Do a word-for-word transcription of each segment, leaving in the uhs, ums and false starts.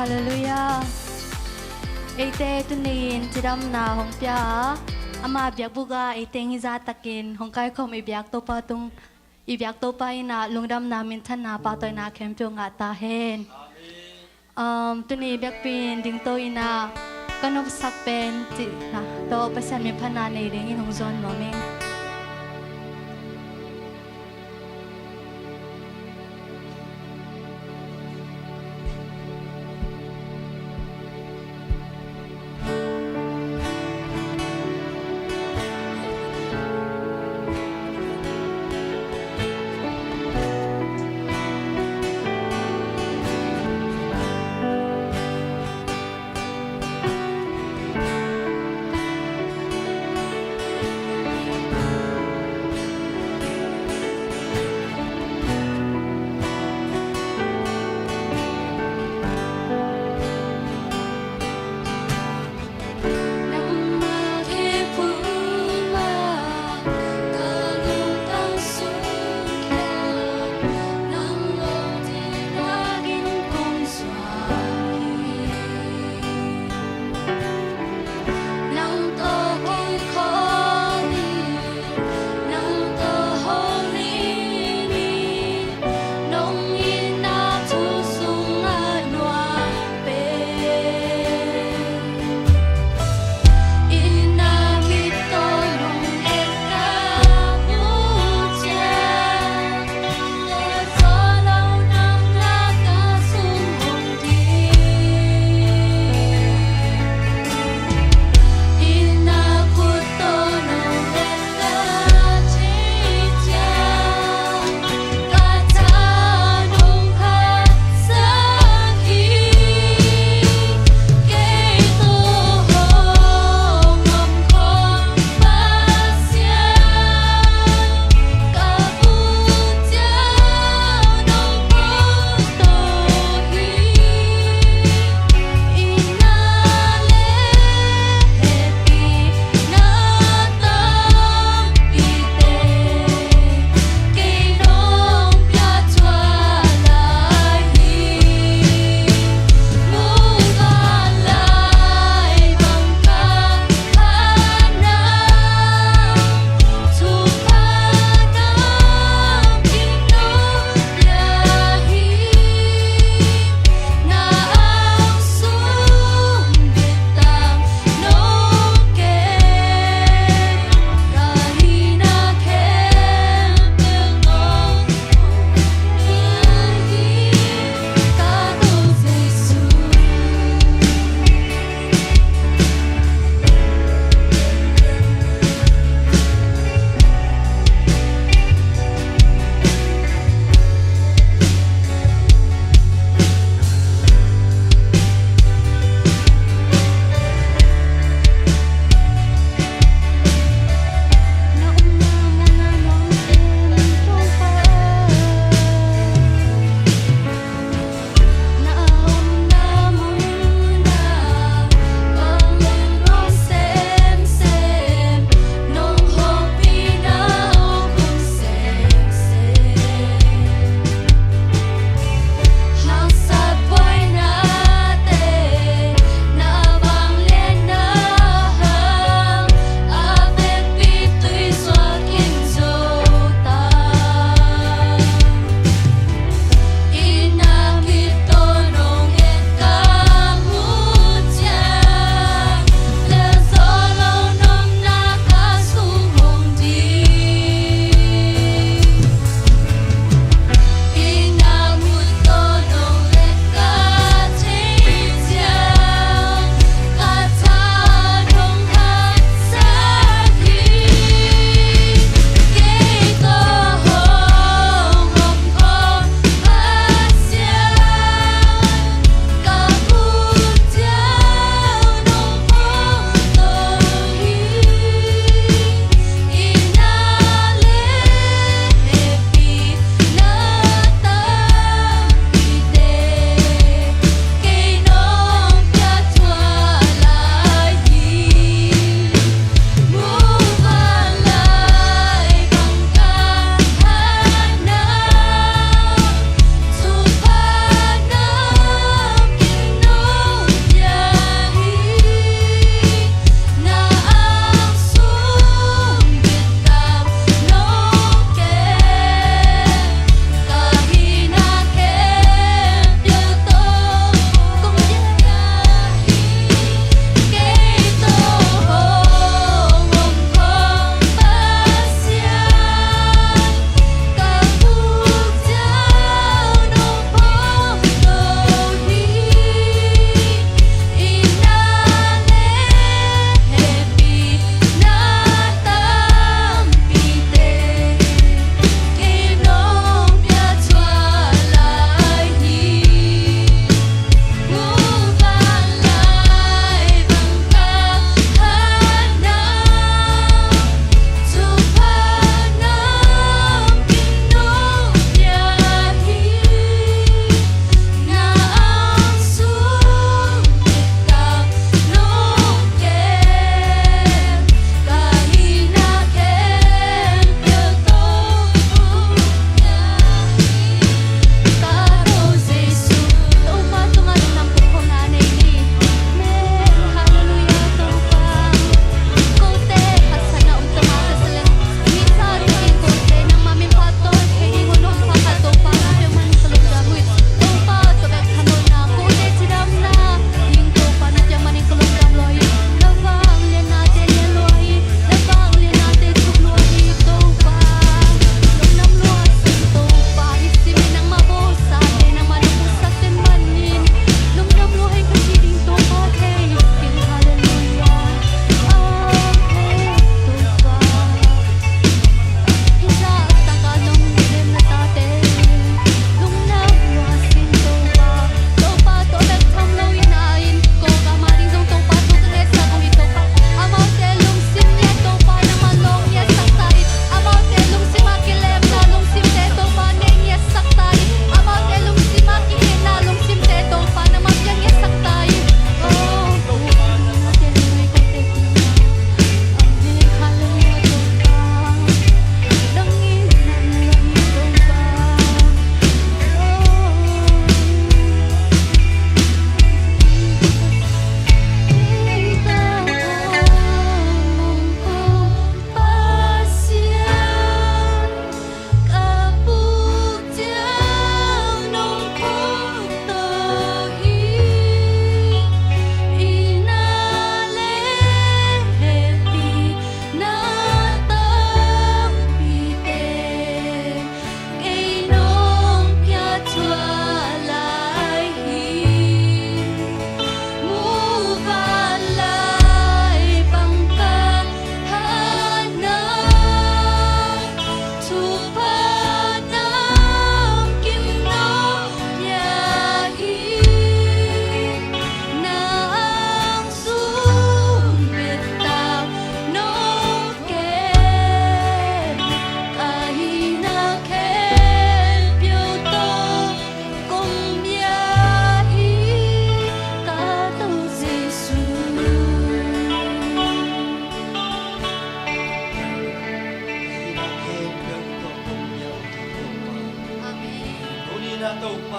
Halleluiah. Eite tuni-in cidamna hong pia a, ama biakbuk ah eite hong hi zahtakin hong kaikhawm i biak Topa tung, i biak Topa in ah lungdamna, minthanna, pahtawina khempeuh ngah ta hen. Um, tuni biakpiin dingto in ah ka nopsak pen cihna tawh Pasian min phatna nei dingin hong zuan nuam ing.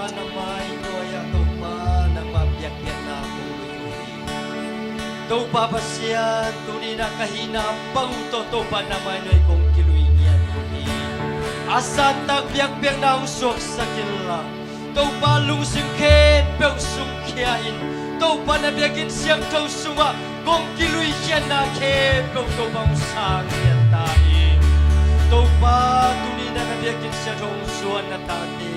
Na mai nuai-ah Topa nangmah biakpiakna kong lui uh hi. Topa Pasian, tuni-in ah ka hihna bang uh tawh Topa na mai nuai kong kilui ngiat uh hi. A santak biakpiakna hong suaksak inla, Topa lungsim khempeuh sungkhia in, Topa na biakinn siangtho sungah kong kiluikhiatna khempeuh Topa hong sang ngiat ta in. Topa tuni-in ah na biakinn siangtho hong zuan na tate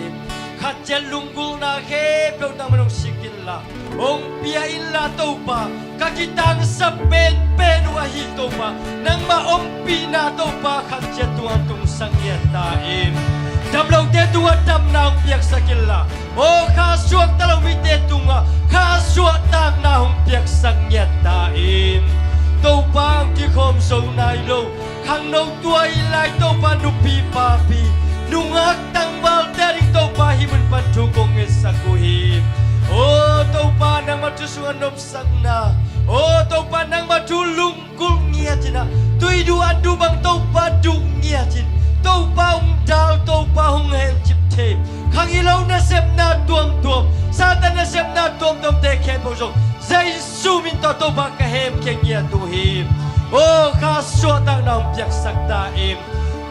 khat ciat lunggulhna khempeuh nangmah hong sik inla, hong pia inla Topa, ka kitangsap penpen uh ahi Topa, nangmah ompihna Topa khat ciat tungah tungsak ngiat ta in. Damlote tungah damna hong piaksak inla, aw kha suakta lo mite tungah kha suahtakna hong piaksak ngiat ta in. Topa hong kikhawm zo nai lo khangno tua i lai Topa nupi papi, nungak tangvalte a ding Topa hih mun pan thu kong ngetsak uh hi. Aw Topa nangmah thu sungah nopsakna, aw Topa nangmah thu lunggulh ngiat in ah, tui duh an duh bang Topa duh ngiat in, Topa hong dal, Topa hong hencip thei, khang hi lo nasepna tuamtuam, Satan nasepna tuamtuamte khempeuh zong Jesu min tawh Topa ka hemkhia ngiat uh hi. Aw kha suahtakna hong piaksak ta in.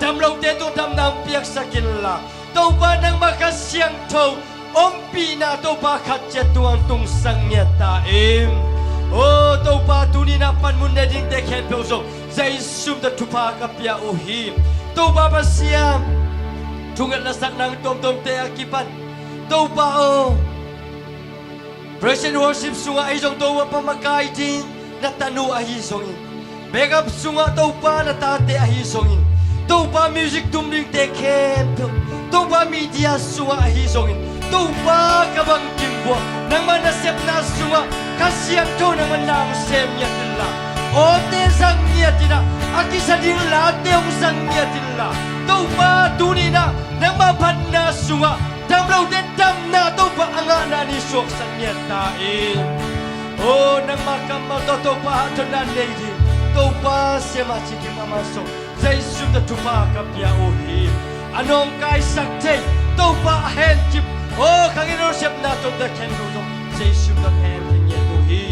Damlote tungah damna hong piaksak inla, Topa nangmah Kha Siangtho ompihna Topa khat ciat tungah tungsak ngiat ta in. Aw Topa tuni-in ah panmun ne dingte khempeuh zong Jesu min tawh thupha ka pia uh hi. Topa Pasian, thungetna sak nang tuamtuamte a kipan Topa aw, Praise and Worship sungah ahi zong Topa makai ding na tanu ahi zongin, backup sungah Topa na tate ahi zongin, Topa music tum dingte khempeuh, Topa media sungah ahi zongin, Topa ka bang kimbuak nangmah nasepna sungah Kha Siangtho nangmah na hong sem ngiat inla, awte zang ngiat in ah, a kisa ding late hong zang ngiat inla, Topa tuni-in ah nangmah phatna sungah damlote damna Topa a ngahna ni suaksak ngiat ta in. Aw nangmah kammal tawh Topa a thotna nei ding Topa siama ci kim a mah sung Jesu min tawh thupha ka pia uh hi. A nawngkaisak thei Topa a hencip, aw khang hi lo nasepna tuamtuam khempeuh zong Jesu min tawh hemkhia ngiat uh hi.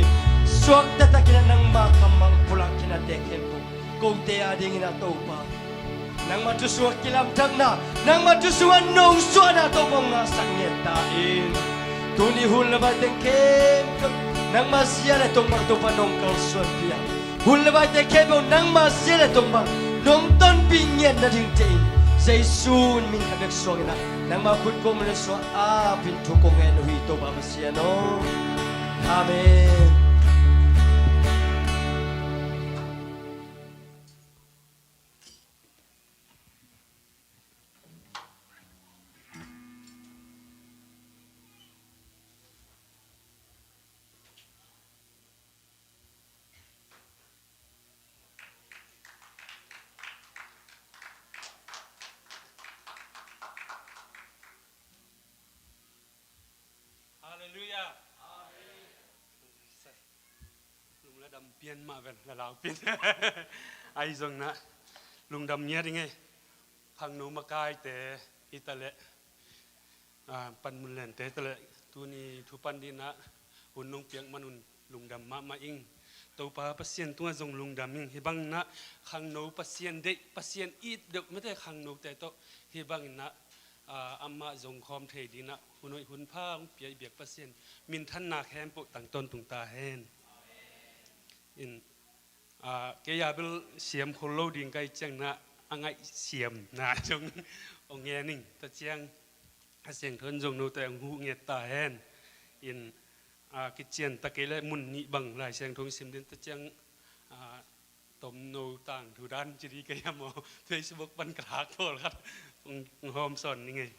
Suakta takin ah nangmah kammal pulak khinate khempeuh kote a dingin ah Topa nangmah thu sungah kilamdanna, nangmah thu sungah nongsuahna Topa hong ngahsak ngiat ta in. Tuni hun le vai teng khempeuh nangmah zia le tongbang Topa nong kalsuanpih a, hun le vai teng khempeuh nangmah zia le tongbang nong tonpih ngiat nading te in Jesu min khat bek suangin ah nangmah khut kuang mun le suah a pin thu kong ngen uh hi Topa Pasian aw. Amen. Halleluiah. Amen. Lung la dam pian mah ven, la lau pian. Ahi zongin ah lungdam ngiat ing ei. Khangno makaite hi ta leh, ah, panmun lente hi ta leh, tuni thu pan dingin ah hun nong piak man un lungdam mahmah ing. Topa Pasian tungah zong lungdam ing. Hih bangin ah khangno Pasian deih, Pasian it deuh mite khangnote tawh hih bangin ah, ah, amah zong khawm thei dingin ah hun hoih hun pha hong pia i biak Pasian minthanna khempeuh tang tawntung ta hen. In, ah, kei a bel siam khol lo ding ka hih ciangin ah a ngaihsiamna zong hong ngen ing. Tua ciang a siangtho in zong note hong huh ngiat ta hen. In, ah, kician ta kei leh mun nih bang Lai Siangtho hong sim ding, tua ciang, ah, tomno tangthu dan ci ding ka hiam aw, Facebook pan ka lak pawlkhat hong, hong hawm sawn ning ei.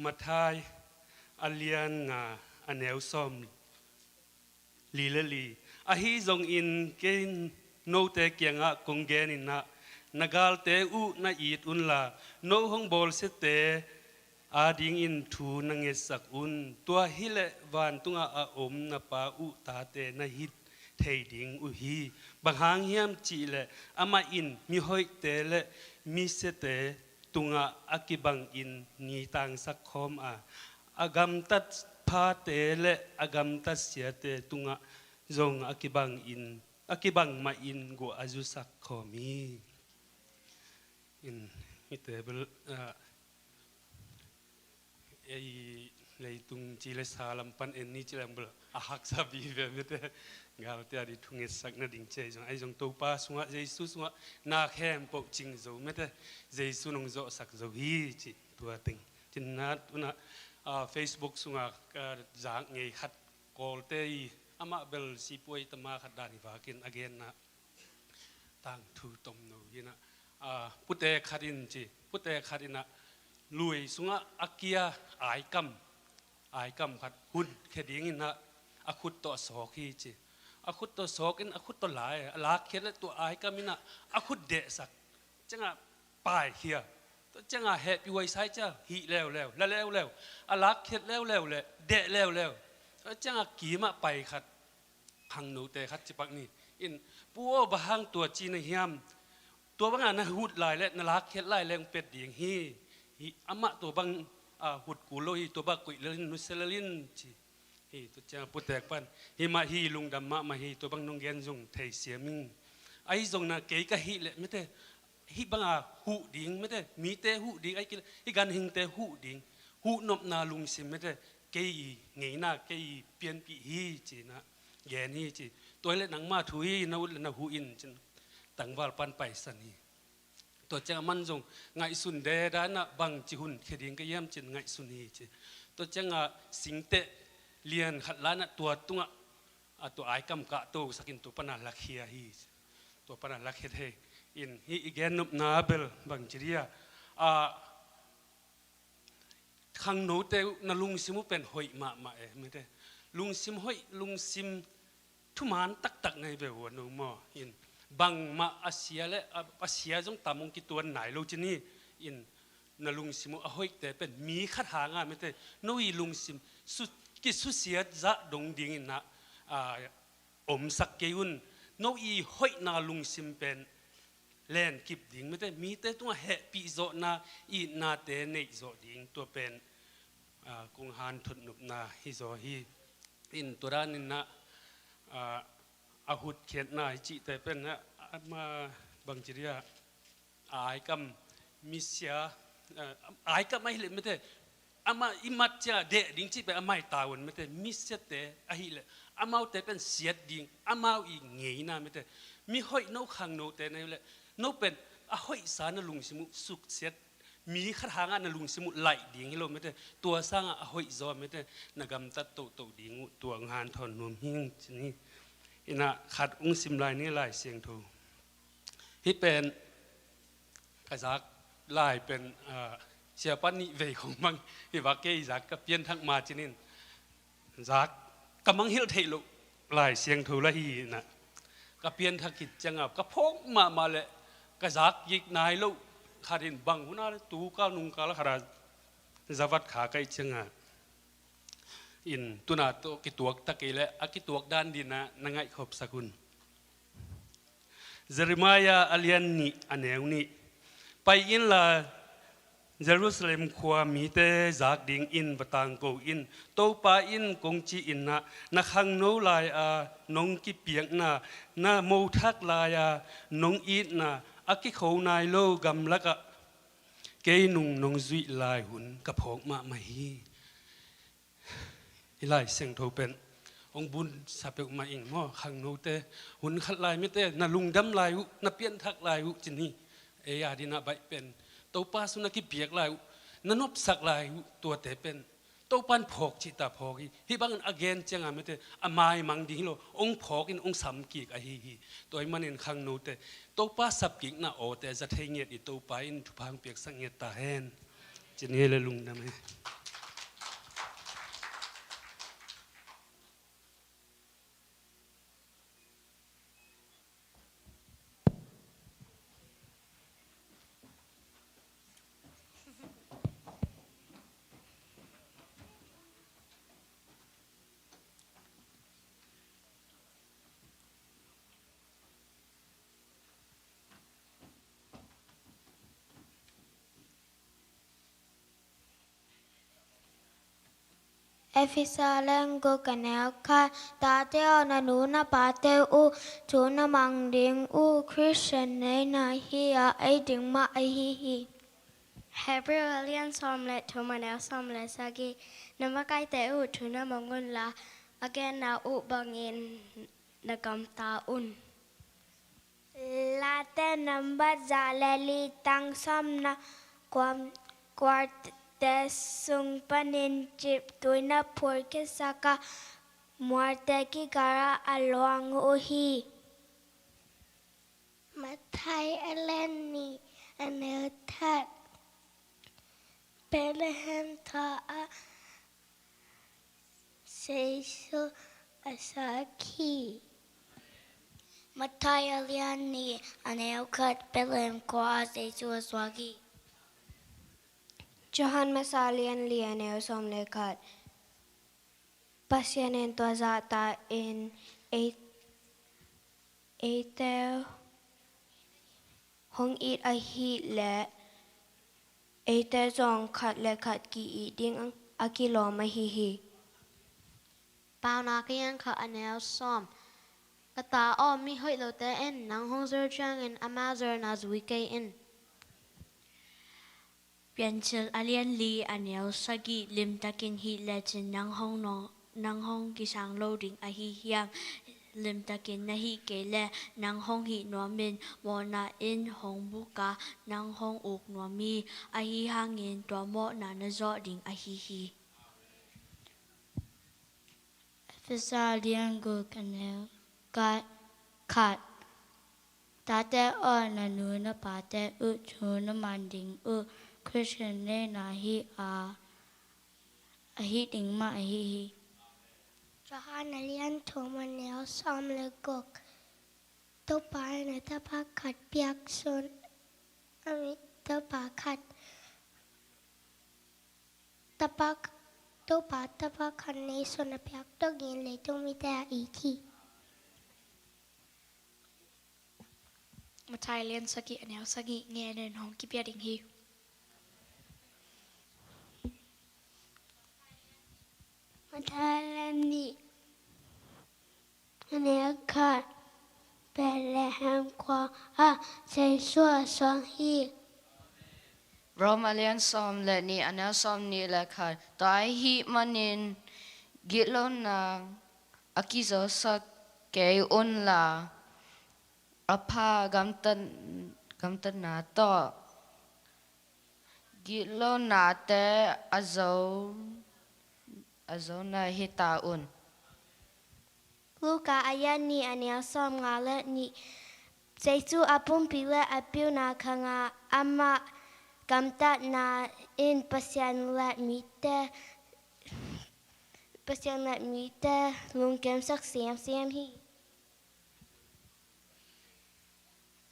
Matthai a lian nga a neu sawm li le li. Ahi zongin kei note kiangah kong genin ah, na galte uh na it unla, no hong bawlsiate adingin thu na ngetsak un. Tua hileh vantungah a om na Pa uh tate na hi thei ding uh hi. Bang hang hiam cihleh amah in mihoihte le misiate tungah a kibangin ni tangsak khawm a, a gamtat phate le a gamtat siate tungah zong a kibangin, a kibang mahin guah a zusak khawm hi. In, hihte bel, ah, ei leitung ci le sa lam pan en ni ci leng bel a haksa vive mete. Galte a di thungetsak nading ci ei zong, ei zong Topa sungah, Jesu sungah na khempeuh cing zo mete. Jesu nong zawhsak zo hi ci tua teng. Cin na, tuna, ah, Facebook sungah, ah, zak ngei khat Kawlte i, amah bel sipuai tama khat dan hi vakin a genna tangthu tomno hi na, ah, pute khat in ci, pute khat in ah lui sungah a kia aikam, aikam khat hun khia dingin ah a khut tawh a sawk hi ci. A khut tawh sawk in a khut tawh lai, a lak khiat le tua aikam in ah a khut dehsak. Ciangah paikhia. Tua ciangah hehpih huai sai cia hih leuleu, la leuleu. A lak khiat leuleu le deh leuleu. Tua ciangah kimah pai khat, khangnote khat cipak ni in, pu aw, bang hang tua ci na hiam? Tua bangah na hut lai le na lak khiat lai le hong pet ding hi. Hi amah tua bang, ah, hut kul lo hi, tua bang koih lel in, nusia lel in ci. Hi, tua ciang putek pan, hi mah hi, lungdam mahmah hi, tua bang nong gen zong thei siam ing. Ahi zong na kei ka hih leh mete, hih banga huh ding mete, mite huh ding, ahi kei leh hih ganhingte huh ding, huhnopna lungsim mete, kei i ngeina, kei i pianpih hi ci na gen hi ci. Tua hi leh nangma thu hi, na ut leh na huh in cin tangval pan paisan hi. Tua ciangah man zong ngaihsun deda inah bangci hun khia ding ka hiam cin ngaihsun hi ci. Tua ciangah singteh lian khat la inah tua tungah, a, tua aikam kahto sakin tua pana lakhia hi ci. Tua pana lakhia thei in hih i gennopna bel bangci dia, a, khangnote uh na lungsim uh pen hoih mahmah e mete. Lungsim hoih, lungsim thuman taktak nei ve uh a no maw? In bangmah a sia le a, a sia zong tam hong kituan nai lo ci ni. In na lungsim uh a hoihte pen mi khat hanga mete, no i lungsim su, kisusiat zah dong dingin na, a, omsak kei un. No i hoihna lungsim pen lenkip ding mete, mite tungah hehpih zawhna, itnate neih zawh ding, tua pen, a, kong hanthot nopna hi zaw hi. In tua danin na, a, a hutkhiatna hi cihte pen na, ama bangci dia, a, aikam misia, a, aikam ahih leh mete, amah i mat cia deh ding cih pen amah i tavuan mete, misiate ahih leh amaute pen siat ding, amau i ngeina mete. Mi hoih no khangnote na hih leh no pen a hoihsa na lungsim uh suksiat, mi khat hangah na lungsim uh laih ding hi lo mete. Tua sangah a hoih zaw mete, na gamtat tohtoh ding uh tua ngan thawn nuam hing ci ni. Inah khat ung sim lai ni Lai Siangtho. Hih pen ka zak lai pen, ah, siapa nih vei khong mang hi vak kei zak ka pianthak ma cinin zak ka mangngilh theih loh Lai Siangtho la hi inah ka pianthak khit ciangah ka phawk mahmah le ka zak kik nai loh khat in bang hun a le tu kal nung kal khat a zavat kha ka hih ciangah in tuna tawh kituak ta kei le a kituak dan dinah na ngaihkhopsak un. Jeremiah a lian nih a neu nih. Pai inla Jerusalem khua mite zak dingin va tangko in, Topa in kong ci inah, na khangno lai-a nong kipiakna, na mothak lai-a nong itna a kikho nai lo gamlakah kei nung nong zuih lai hun ka phawk mahmah hi. Hih Lai Siangtho pen hong bunsa peuhmah ing maw, khangnote hun khat lai mete, na lungdam lai uh, na pianthak lai uh ci ni. Ei a dinah baih pen Topa sung na kipiak lai uh, na nopsak lai uh, tuate pen Topa in phawk cihta phawk hi. Hih bangin a gen cianga mete a maimang ding hi lo, hong phawk in hong samkik ahi hi. Tua ahih manin khangnote Topa sapkikna awte za thei ngiat i Topa in thupha hong piaksak ngiat ta hen. Ci ni le lungdam hi. Efesa lian guk a neu khat. Tate aw, na nu na pate uh thu na mang ding uh Khristian neihna hi a, ei ding mah ahi hi. Hebrew a lian sawm le thum a neu sawm le sagih. Na makaite uh thu na mang unla, a genna uh bangin na gamta un. Late nambat za le li, tang sawm na kuam. Kuarte sung panin ciptui na phur khitsak a, mualte kikal ah a luang uh hi. Matthai a lian nih a neu khat. Bethlehem khua ah Jesu a suak hi. Matthai a lian nih a neu khat. Bethlehem khua ah Jesu a suak hi. Johan masa lian li a neu sawm le khat. Pasian in tua zahta in ei, eite hong it ahih leh eite zong khat le khat ki-it ding a kilawm ahi hi. Paunak a lian khat a neu sawm. Ka ta aw, mi hoih lote in nang hong zol ciangin amau zolna zui kei in. Piancil a lian li a neu sagih. Limtakin hih lecin nang hong no, nang hong kisang lo ding ahi hiam? Limtakin na hih kei leh nang hong hih nuam in, mawhna in hong buk a, nang hong uk nuam hi. Ahi hangin tua mawhna na zawh ding ahi hi. Efesa lian guk a neu khat, khat. Tate aw, na nu na pate uh thu na mang ding uh Khristian neihna hi a, ahi ding mah ahi hi. Johan a lian thum a neu sawm le guk. Topa in a tapa khat piak sun, a mi Topa khat Tapa, Topa tapa khat neisun a piak dongin leitung mite a it hi. Matthai lian sagih a neu sagih. Ngenin hong kipia ding hi. Matthai lian nih a neu khat. Bethlehem khua ah Jesu a suak hi. Rom a lian sawm le nih a neu sawm nih le khat. Tua ahih manin gitlona a kizosak kei unla, a pha gamtat, gamtatna tawh gitlonate a zo, a zona hi ta un. Luka a lian nih a neu sawmnga le nih. Jesu a pumpi le a pilna khang ah amah gamtatna in Pasian le mite, Pasian le mite lungkimsak semsem hi.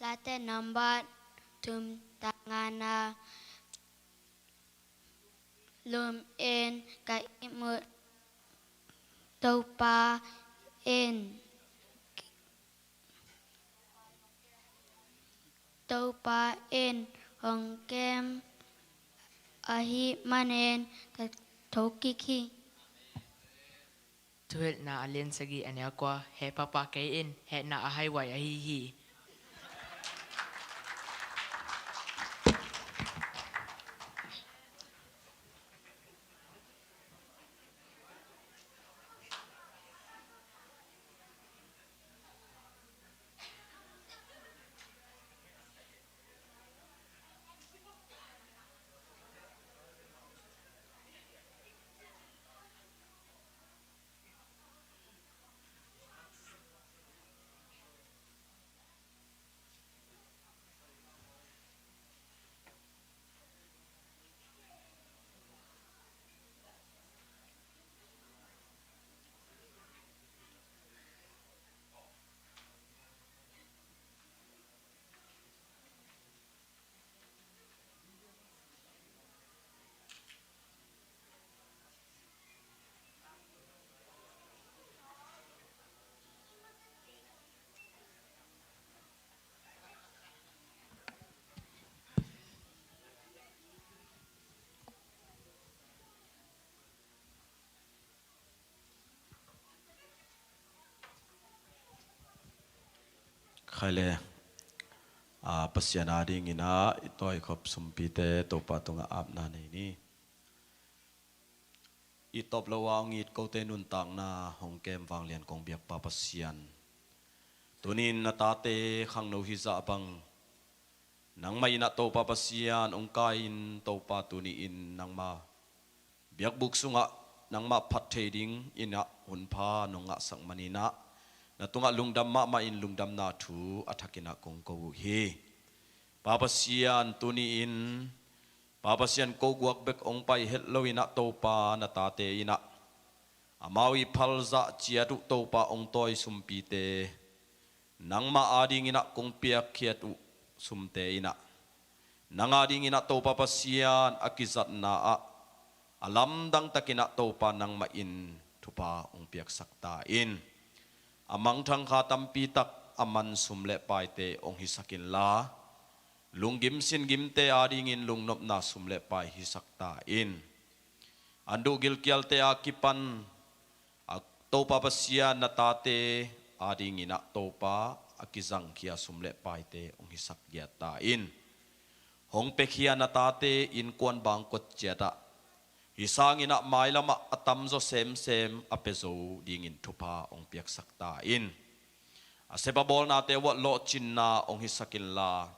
Late nambat thum, tang ngana. Lum in ka ihmut, Topa in, Topa in hong kem ahih manin ka thokik hi. Thuhilhna a lian sagih a neu kua. Heh pahpah kei in, hehna a haihuai ahi hi. Khai le, a, Pasian adingin ah i tawikhop sumpite Topa tungah apna nei ni. I tawp lo a hong it kote nuntakna hong kem vanglian kong biakpa Pasian, tuni-in na tate khangno hizah bang nangmah in ah Topa Pasian hong kai-in, Topa tuni-in nangma biakbuk sungah nangmah phat thei dingin ah hunpha nong ngahsak manin ah na tungah lungdam mahmah in lungdamna thu a thakin ah kong ko uh hi. Pa Pasian, tuni-in Pa Pasian, ko guak bek hong pai het loin ah Topa na tate in ah amau i phalzah ciat uh Topa hong tawi sumpite nangmah adingin ah kong piakkhiat uh sumte in ah nang adingin ah Topa Pasian a kizatna ah a lamdang takin ah Topa nangmah in thupha hong piaksak ta in. A mangthang kha tampi tak a man sum le paite hong hisak inla, lunggim singimte adingin lungnopna sum le pai hisak ta in. An duh gilkialte a kipan a Topa Pasian, na tate adingin ah Topa a kizangkhia sum le paite hong hisak giat ta in. Hong piakhia na tate innkuan bangkot ciat ah hih sangin ah mailam ah a tamzaw semsem a pia zo dingin thupha hong piaksak ta in. A sep a bawlnate vuah lawhcinna hong hisak inla,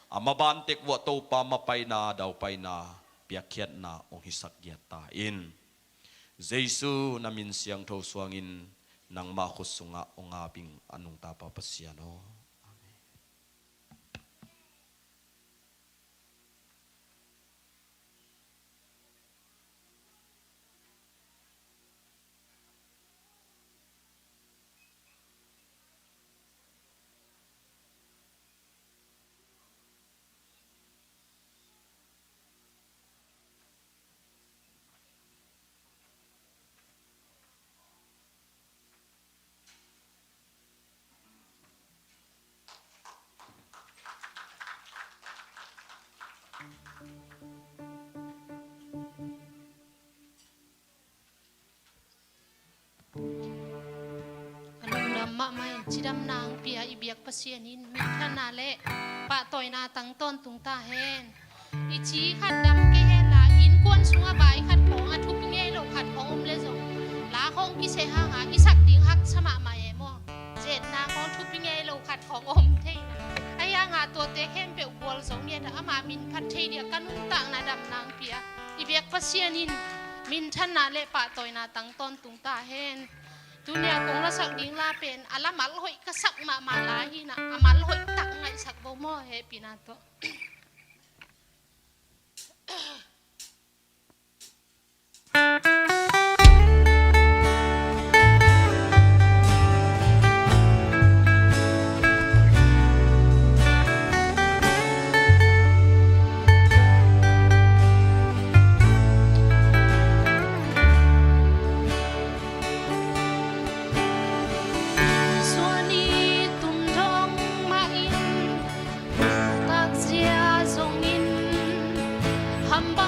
a maban tek vuah Topa mapaina daupaina piakkhiatna hong hisak giat ta in. Jesu na min siangtho suangin nangmah khut sungah hong ap ing, a nungta Pa Pasian aw. Amen. A lungdam mahmah in cidamna hong pia i biak Pasian in minthanna le pahtawina tang tawntung ta hen. I ci khat dam kei hen la, innkuan sungah vai khat khawng, a thupi ngei lo khat khawng om leh zong, la khawng kiseh hanga i sak ding haksa mahmah e maw. Zetna khawng thupi ngei lo khat khawng om thei. Ahi hanga tuate khempeuh gualzo ngiat a, ama min phat thei ding a ka nuntakna damna hong pia i biak Pasian in minthanna le pahtawina tang tawntung ta hen. Tuni-a kong lasak ding la pen a la malhoih ka sak mahmah la hi-in ah, a malhoih tak ngaihsak vo maw, hehpihna tawh. Suani tum dong mahin, takzia zongin, hamba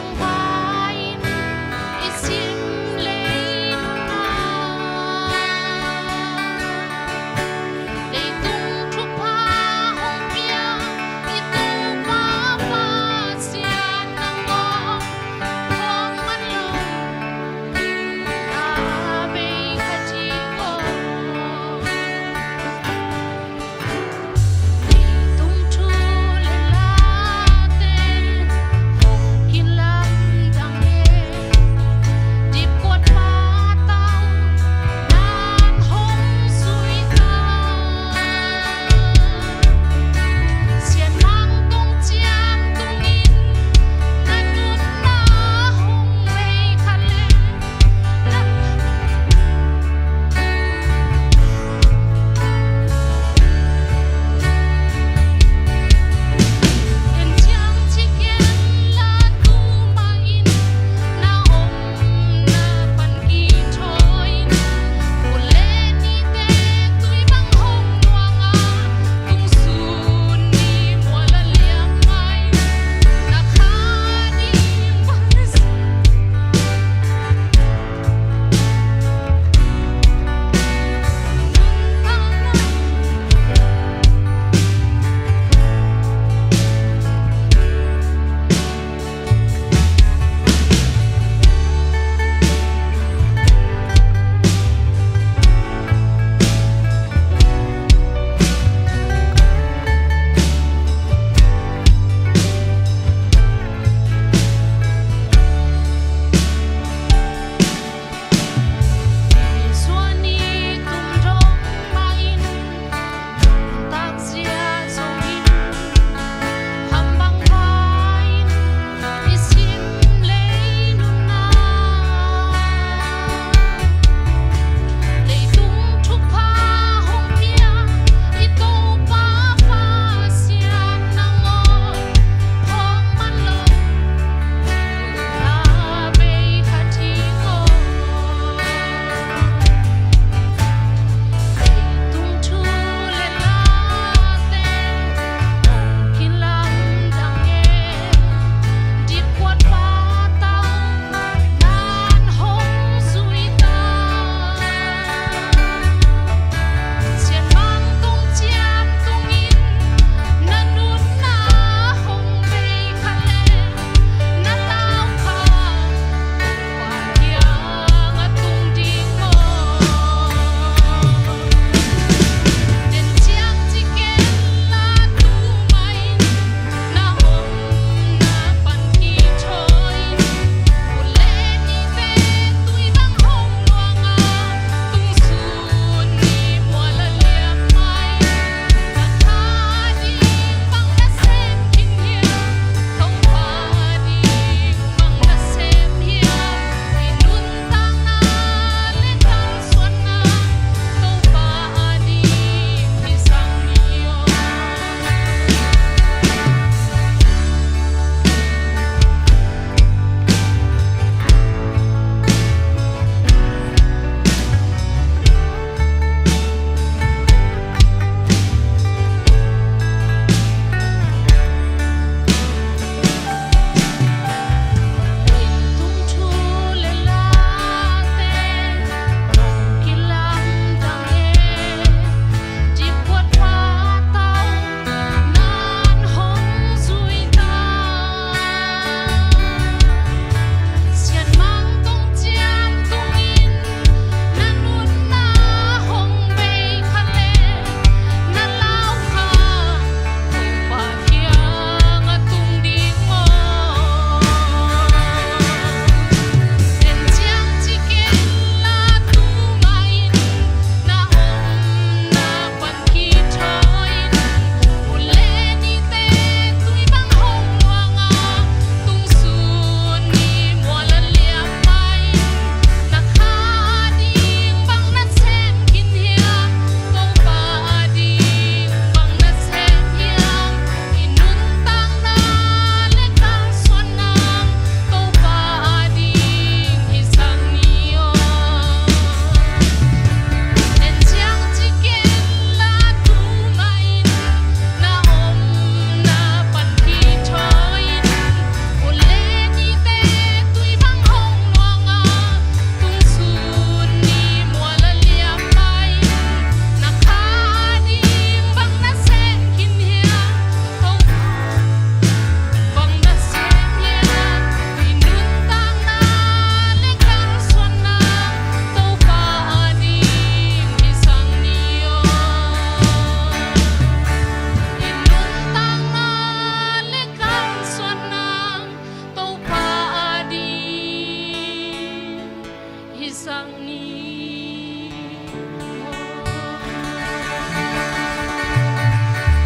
sang ni.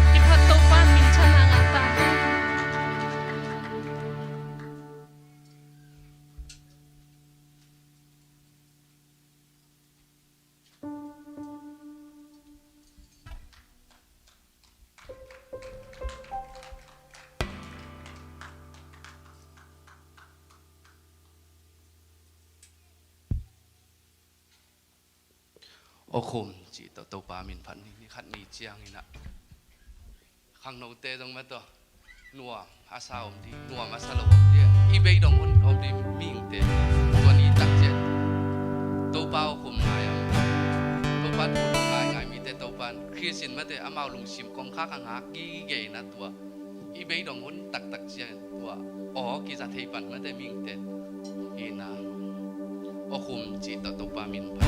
Kiphat Topa min thang a ngah ta hen. Awkhum cih tawh Topa min phat ni. Ni khat ni ciangin ah khangnote zong mah tawh nuam a sa om ding, nuam a sa lo om ding, i beidong hun om ding mihingte, tua ni tak ciang Topa awkhum ngai a om, Topa thu ngai ngai mite, Topa in Khrist in mate amau lungsim kongkhak a ngak gige na tua i beidong hun taktak ciang tua aw kiza thei pan mate mihingte hi na. Awkhum cih tawh Topa min phat.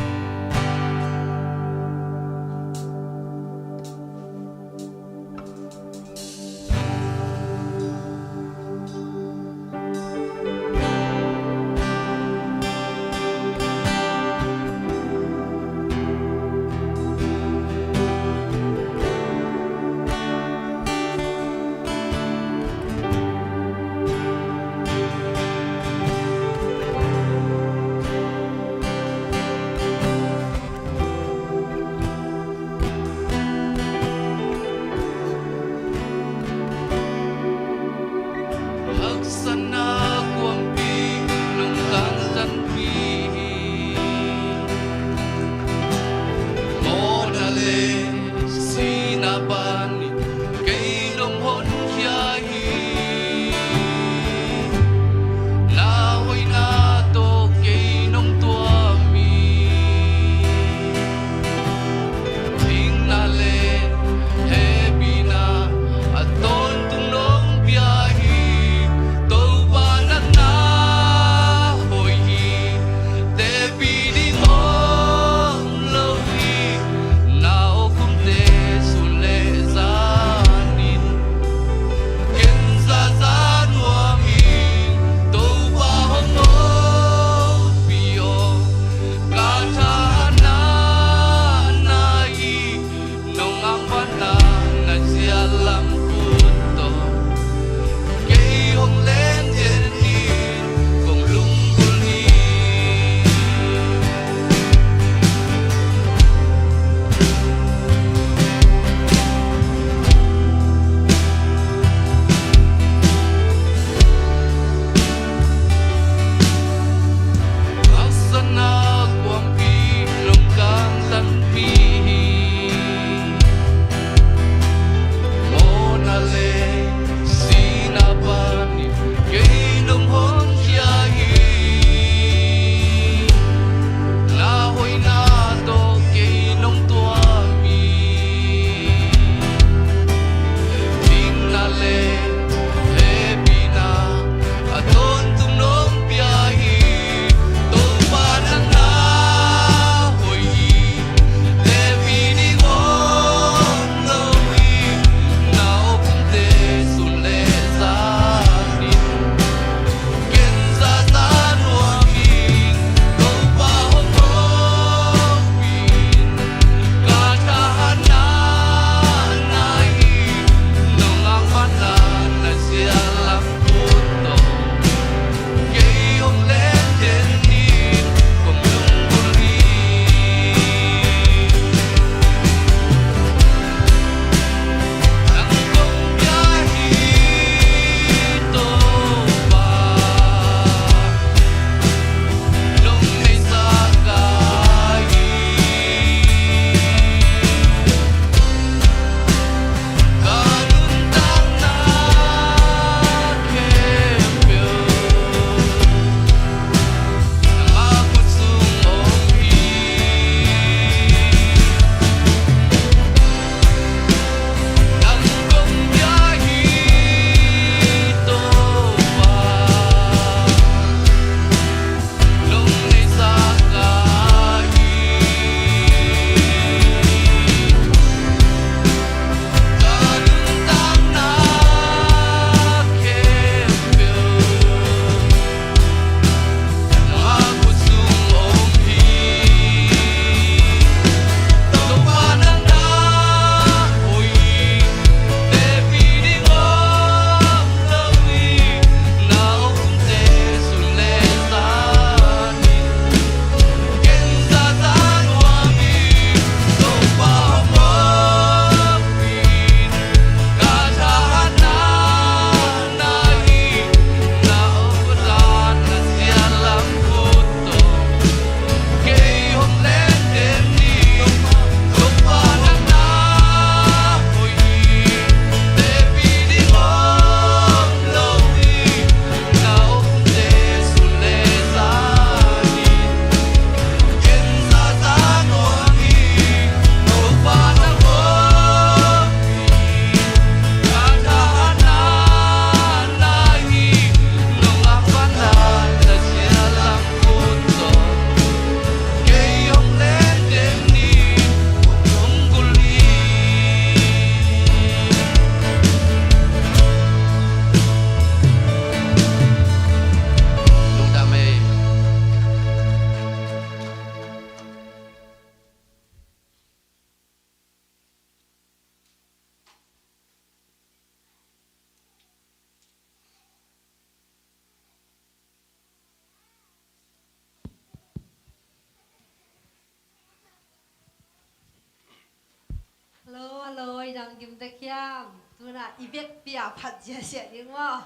Kim Tek Hiam, tuna i vekpi a phat ziahziah ding maw?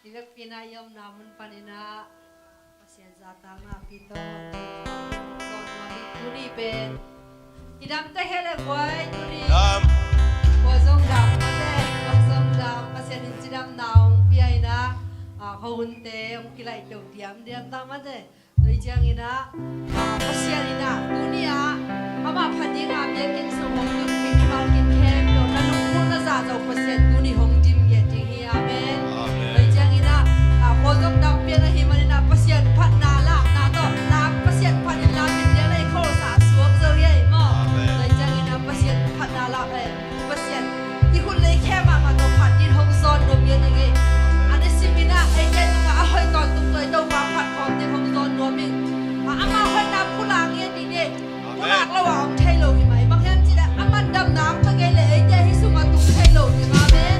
I vekpi na i omna mun panin ah Pasian zahtakna pi tawh zong tua hi. Tuni pen i dam tek hi leh guai, tuni. Dam. Kua zong dam mate, kua zong dam. Pasian in cidamna hong pia in ah, ah, khuahunte hong kilaih peuh diamdiam ta mate. Tua hi ciangin ah, ah, Pasian in ah tuni ah amah phat ding a biakinn sung hong lut mimal khin khempeuh na lungmuanna zah zong Pasian tuni hong dim ngiat ding hi. Amen. Amen. Tua hi ciangin ah, ah, kua zong dam pian ahih manin ah Pasian phatna lakna tawh, lam Pasian phat in lam in lian ah i kholsa suak zo hi ei maw? Amen. Tua hi ciangin ah Pasian phatna lak ei. Pasian i hun le i khe mahmah tawh phat ding hong zawn nuam ngiat ding hi. A nisim in ah eite tungah a hoih tawntung tawh i Topa phat khawm ding hong zawn nuam ing. A, ama hoihna pulak ngiat ding hi. Pulak lo a om thei lo hi mai. Bang hiam cih leh aman damna hong pia ngei leh eite hih sungah tung thei lo ding. Amen.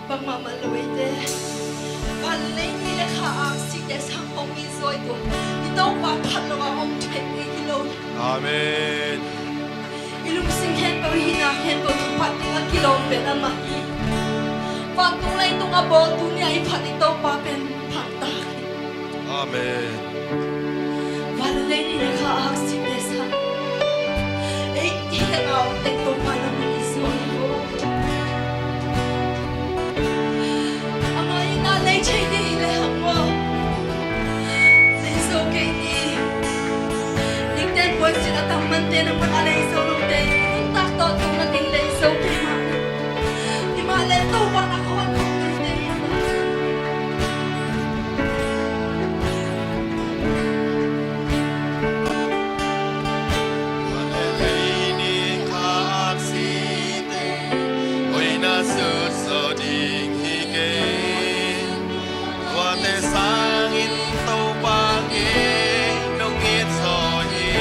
Bangmah mah lo eite. Van lei ni le kha aksite sang hong it zaw i tua i Topa phat lo a om thei ngei hi lo. Amen. I lungsim khempeuh, i hihna khempeuh thupha ding a kilawm pen amah hi. Vantung leitung a bawltu ni a i phat i Topa pen phat tak hi. Amen. Van lei ni le kha aksite sang ei i hehna om teng Topa na min i zuak hi. Amah in a lei thei ding hi le hang maw? Lei zo kei ni. Nikten puansilh a tam mante na mun a lei zo lote, nuntak tawh tung nading lei zo kei mah. Hi mah le Topa na khawn khawm kei te hi. Hoina sut zo ding hi kei. Tuate sangin Topa kei nong it zaw hi.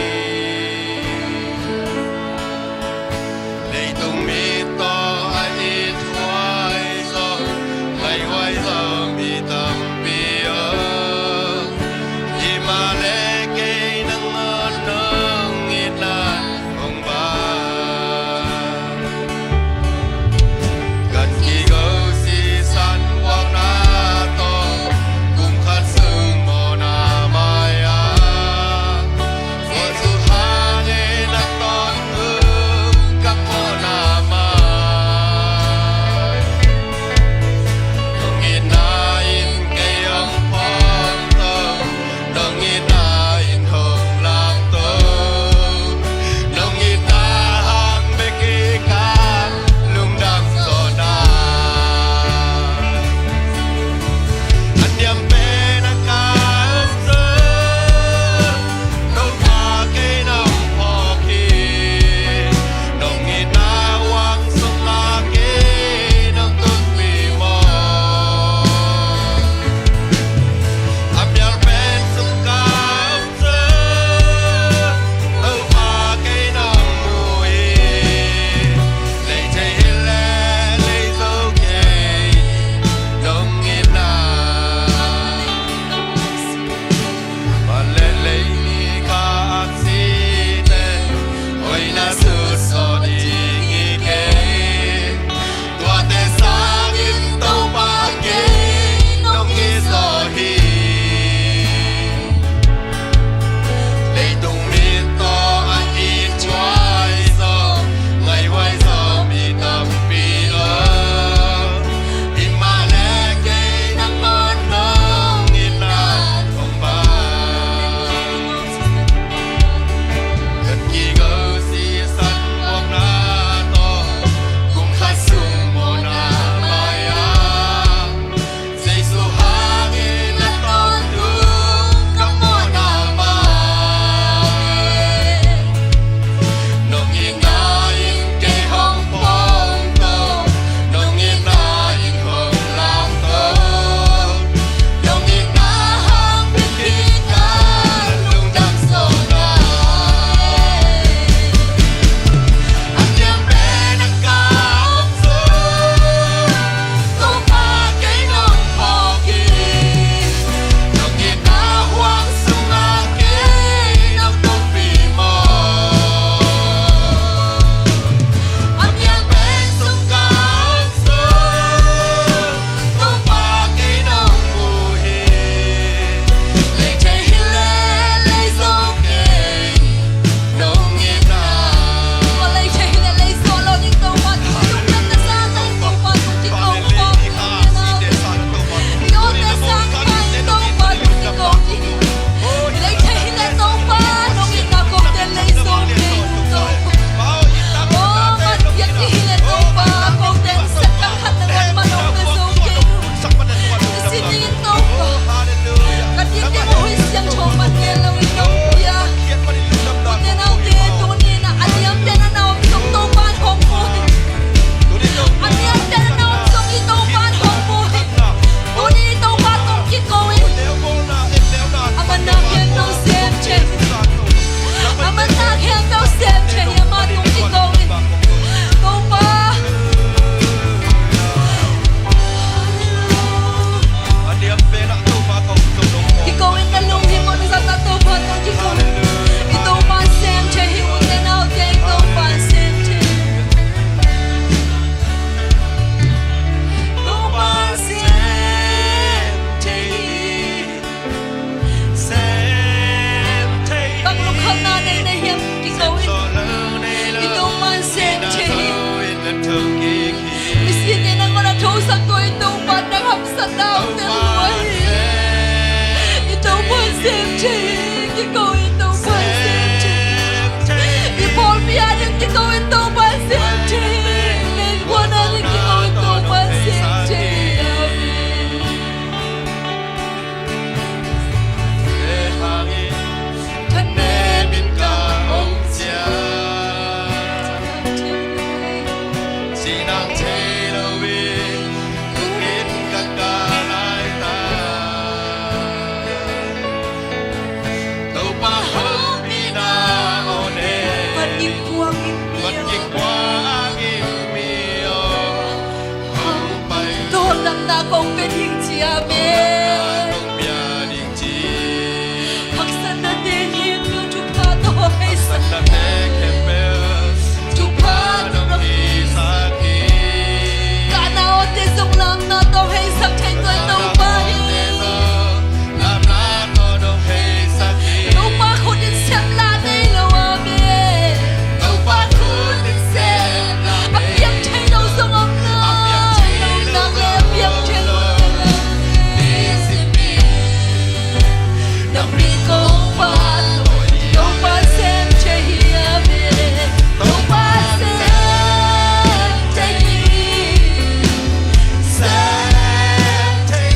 Leitung mi tawh a it huai zaw, ngai huai zaw mi tampi om. Hi mah le kei nangawn nong itna hong bang. Kan Ka naute lua hi. I Topa sem thei hi. Kiko in Topa sem thei hi. I pawlpi ading kiko in Topa sem thei hi. Leipuan ading kiko in Topa sem thei hi. Amen. Thanem in ka om ciang, sinang thei lo in, tung in ka ka lai ta. Topa hopihna aw ne. Van gik puang in, van gik puang in mi aw. Tawldamna kong pia ding ci, amen. Haksatnate khempeuh thupha tawh hong heisak. Thupha tawh hong heisak hi. Kahna awte zong lamna tawh hong heisak thei tuan Topa hi. Topa khut in sem la nei lo, amen. Topa khut in sem la nei. A piang thei lo zong om lo. A piang thei lo zong om lo. Nang mi kong pa, Topa sem thei hi, amen. Topa sem thei hi. Sem thei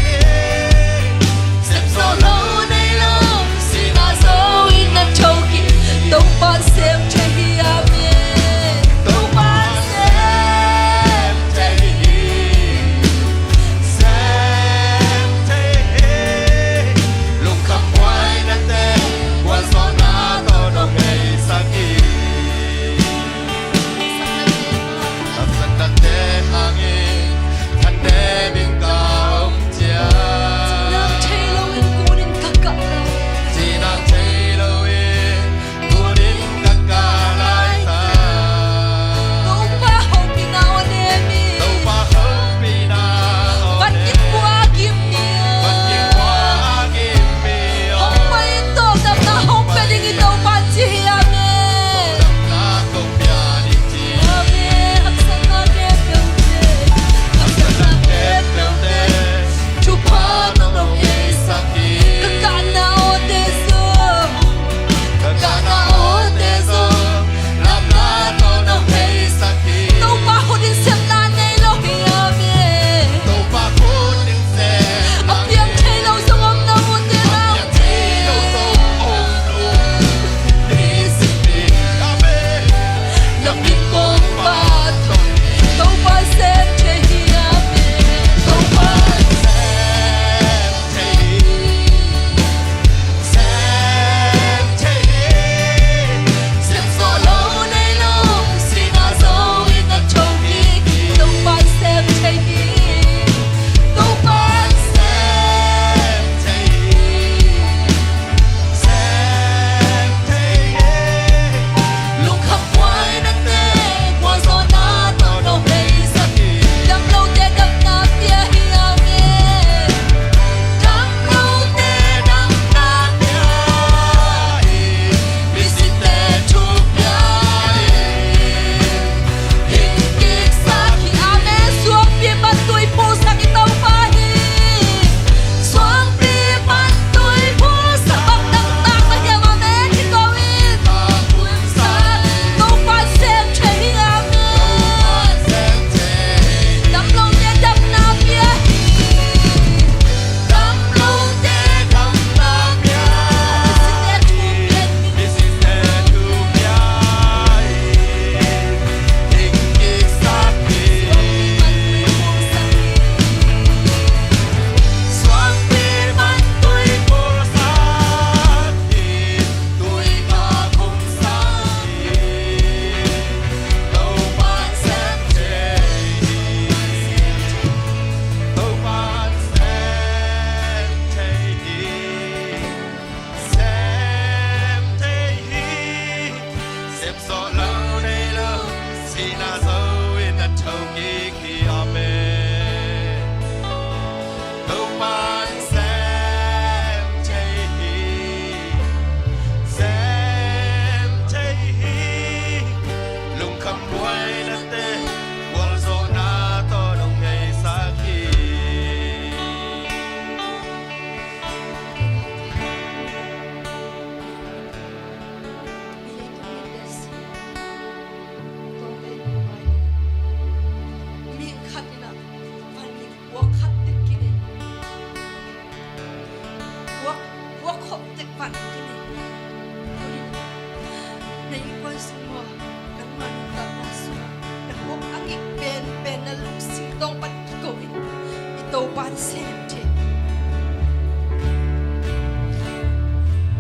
Sem thei.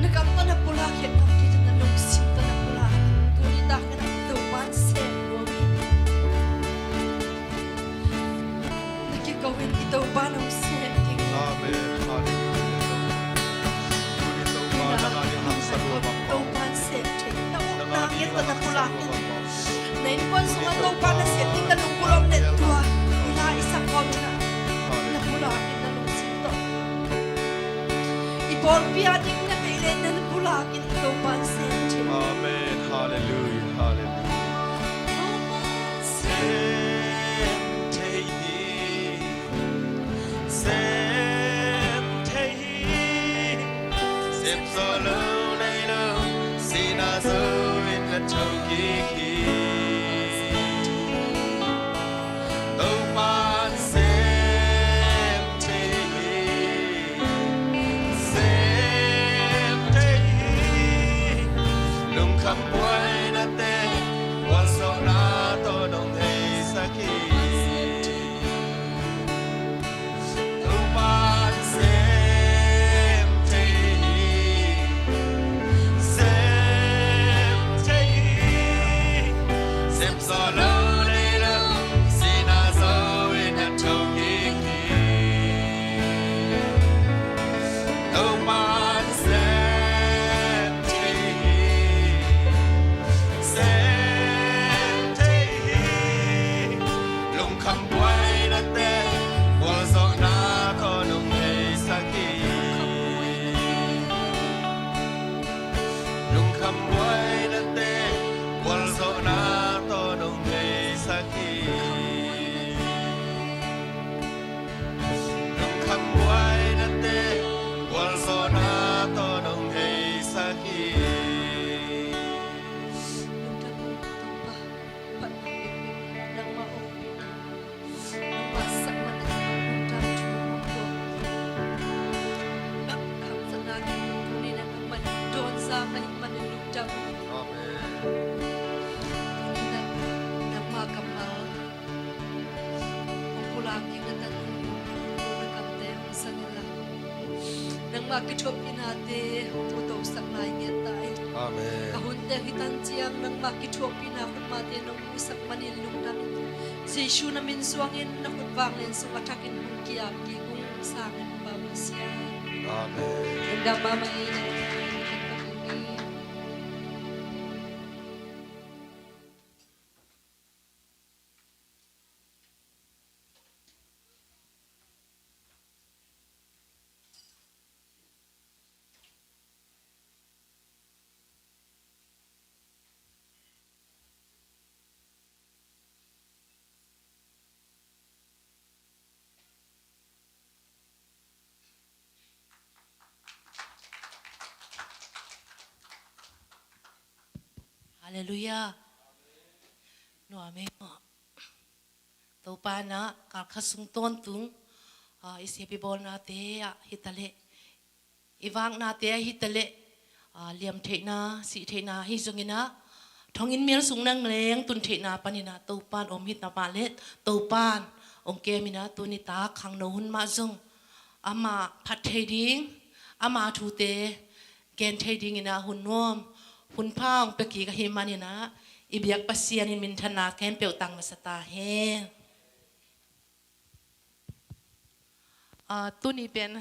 Na kam tawh na pulak hi, a tampi tawh na lungsim tawh na pulak hi. Tuni tak in ah Topa'n sem nuam hi. Na kiko in i Topa'n hong sem ding hi. Amen. Halleluiah. Tuni Topa na la ding haksat lua bang bang. Topa'n sem thei. Na ukna ngen tawh na pulak in. Na innkuan sungah Topa na sem ding na lungkul om leh tua i la i sak kawm in ah na pulak in na lungsim tawh. I pawlpi a ding na neih leh na pulak in Topa'n sem thei. Amen. Halleluiah. Halleluiah. Topa'n sem thei hi. Sem thei hi. Sem zawh lo nei lo, sihna zo in na tho kik hi. Topa'n sem thei hi, sem thei hi. Lungkham buaina teng, gualzawhna tawh nong heisak hi. Topa'n sem thei hi, sem thei hi. Sem zawh lo nei lo, sihna zo in na tho kik hi. Topa'n sem thei hi, sem thei hi. Lungkham buaina teng, gualzawhna tawh nong heisak hi. Lungkham buaina teng, gualzawhna tawh nong heisak hi. Lungkham buaina teng, gualzawhna tawh nong heisak hi. Lungdam Topa, phatna peuhpeuh nangmah hong pia, nangmah sak man a kipan lungdam thu hong ko. Nang kamsatna tuni nangmah dawnsa ahih manin lungdam. Amen. Tuni nangmah kammal hong pulak ding na tanu, na kamte hong san inla, nangmah kithuahpihnate hong mutosak lai ngiat ta in. Amen. A hunte hih tan ciang nangmah kithuahpihna khutmate nong musak manin lungdam in. Jesu na min suangin na khut vanglen sung a thakin hong ki-ap kik ung, sangin hong pau Pasian. Amen. Lungdam mahmah ing. Halleluiah. Nuam ei maw. Topa in ah kalkhat sung tawntung, ah, i sep i bawlnate ah hitaleh, i vaknate ah hitaleh, ah, liamtheihna, sihtheihna ahi zongin ah, thonginn mel sung nangleng tuntheihna panin ah Topa in om hi ta mah leh, Topa in hong kem in ah tuni tak khangno hun mah zong amah phat thei ding, ama thute gen thei dingin ah hun nuam, hun pha hong pia kik ahih manin ah, i biak Pasian in minthanna khempeuh tang masa ta hen. Ah, tuni pen,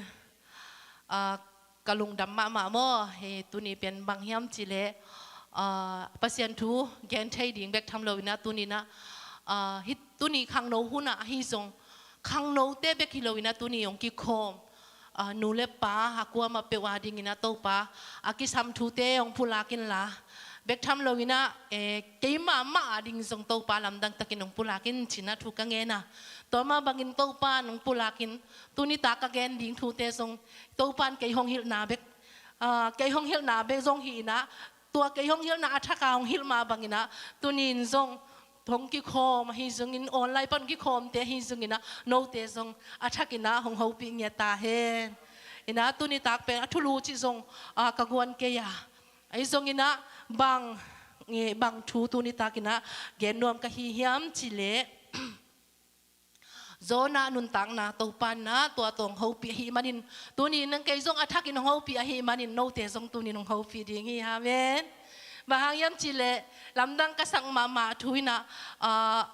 ah, ka lungdam mahmah maw. Hei, tuni pen bang hiam cih leh, ah, Pasian thu gen thei ding bek tham lo in ah tuni in ah, ah, hih tuni khangno hun ah ahi zong, khangnote bek hi lo in ah tuni hong kikhawm, ah, nu le pa a kuamah peuh a dingin ah Topa a kisam thute hong pulak inla, bek tham lo in ah, eh, keimah mah a ding zong Topa lamdang takin hong pulak in ci-in ah thu ka ngen a. Tua mah bangin Topa in hong pulak in, tuni tak ka gen ding thute zong Topa in kei hong hilhna bek, ah, kei hong hilhna bek zong hi in ah, tua kei hong hilhna a thak a hong hilh mah bangin ah, tuni in zong hong kikhawm ahi zongin, online pan hong kikhawmte ahi zongin ah, note zong a thakin ah hong hopih ngiat ta hen. In ah tuni tak pen a thulu cih zong, ah, ka guan kei a. Ahi zongin ah bang, eh, bang thu tuni takin ah gen nuam ka hi hiam cih leh, Jonah nuntakna Topa in ah tua tawh hong hopih ahih manin, tuni in ah kei zong a thakin hong hopih ahih manin, note zong tuni in hong hopih ding hi. Amen. Bang hang hiam cih leh, lamdang ka sak mahmah thu in ah, ah,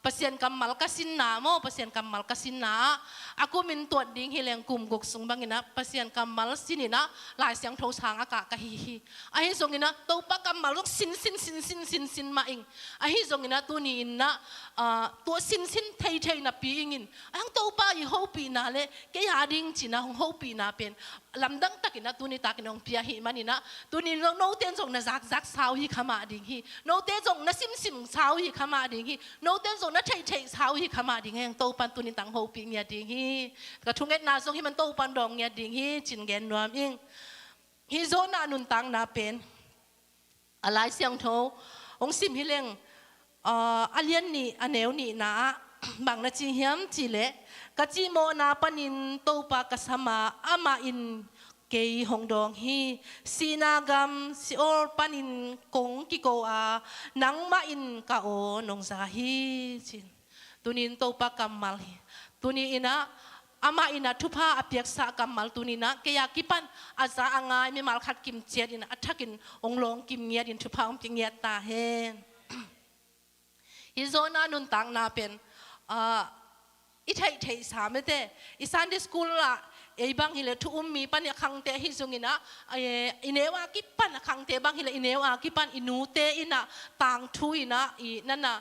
Pasian kammal ka sinna maw, Pasian kammal ka sinna ah, a kumin tuat ding hi leng kum guk sung bangin ah Pasian kammal sin in ah Lai Siangtho sang a kah ka hi hi. Ahi zongin ah Topa kammal zong sin, sin, sin, sin, sin, sin mah ing. Ahi zongin ah tuni in ah, ah, tua sin, sin thei, thei napi ing in. Ahang Topa i hopihna le kei a ding ci-in ah hong hopihna pen lamdang takin ah tuni takin hong pia ahih manin ah, tuni in ah note in zong na zakzak sa uh hi kha mah ding hi. Note in zong na simsim sa uh hi kha mah ding hi. Note in zong na theihtheih sa uh hi kha mah ding hi. Ahang Topa in tuni in tang hopih ngiat ding hi. Ka thungetna zong hih man Topa in dawng ngiat ding hi ci-in gen nuam ing. Hih Jonah nuntakna pen a Lai Siangtho hong sim hi leng, ah, a lian nih, a neu nihna ah bang na ci hiam cih leh, ka cimawhna panin Topa ka sam a, amah in kei hong dawng hi. Sihna gam Sheol panin kong kiko a, nangmah in ka aw nong za hi, ci-in. Tuni in Topa kammal hi. Tuni in ah amah in ah thupha a piaksa kammal tuni in ah kei a kipan a za a ngai mimal khat kim ciat in a thakin hong lawng kim ngiat in thupha hong pia ngiat ta hen. Hih Jonah nuntakna pen, ah, i theihtheih sa mete, i Sunday school ah ei bang hi leh thu um mi pan i a khangte hi zongin ah, eh, i neu a kipan a khangte bang hi leh i neu a kipan i nute in ah tangthu in ah i nana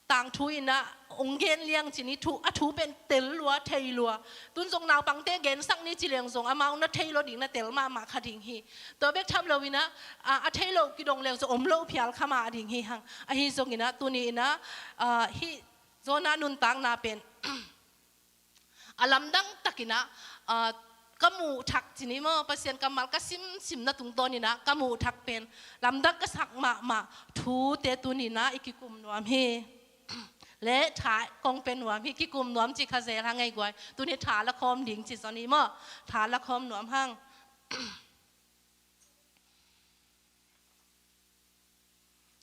tangthu in ah hong gen liang ci-in i thu, a thu pen tel lua, thei lua. Tun zong naupangte gensak ni ci leng zong amau na thei lo ding, na tel mahmah kha ding hi. Tua bek tham lo in ah, a, a thei lo kidong leng zong om lo phial kha mah ding hi hang. Ahi zongin ah tuni in ah, ah, hih Jonah nuntakna pen a lamdang takin ah, ah, ka muh thak ci ni maw, Pasian kammal ka simsimna tungtawn in ah ka muh thak pen lamdang ka sak mahmah thute tuni in ah i kikum nuam hi. Le tha kong pia nuam hi, kikum nuam ci kha zel hang ei guai. Tuni tha la khawm ding ci zaw ni maw. Tha la khawm nuam hang.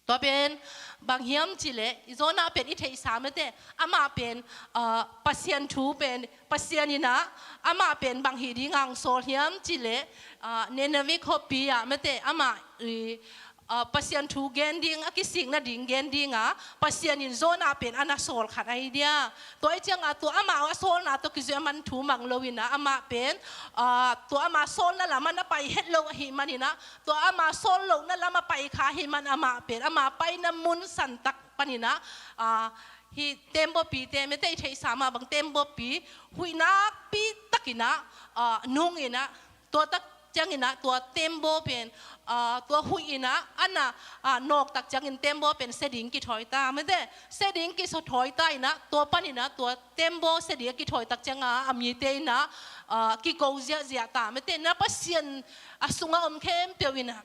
Tua pen bang hiam cih leh, i Jonah pen i theihsa mete, amah pen, ah, Pasian thu pen, Pasian in ah, amah pen bang hi ding a hong sawl hiam cih leh, ah, Nineveh khuapi ah mete, amah i, ah, Pasian thu gen ding, a kisikna ding gen ding a, Pasian in Jonah pen a na sawl khat ahi dia. Tua ahih ciangin tua amah a sawlna tawh kizuih a man thu mang lo in ah, amah pen, ah, tua amah sawlna lam ah na pai het lo ahih manin ah, tua amah sawl lohna lam ah pai kha ahih man amah pen, amah paina mun santak panin ah, ah, hih teembaw pite mete i theihsa mah bang teembaw pi huih nakpi takin ah, ah, nung in ah, tua tak ciangin ah tua teembaw pen, ah, tua huih in ah, a na, ah, nawk tak ciangin teembaw pen sia ding kithawi ta mete, sia ding kithawi ta in ah, tua panin ah tua teembaw sia ding a kithawi tak ciangin ah, a mite in ah, ah, kiko ziahziah ta mete, na Pasian a sungah om khempeuh in ah,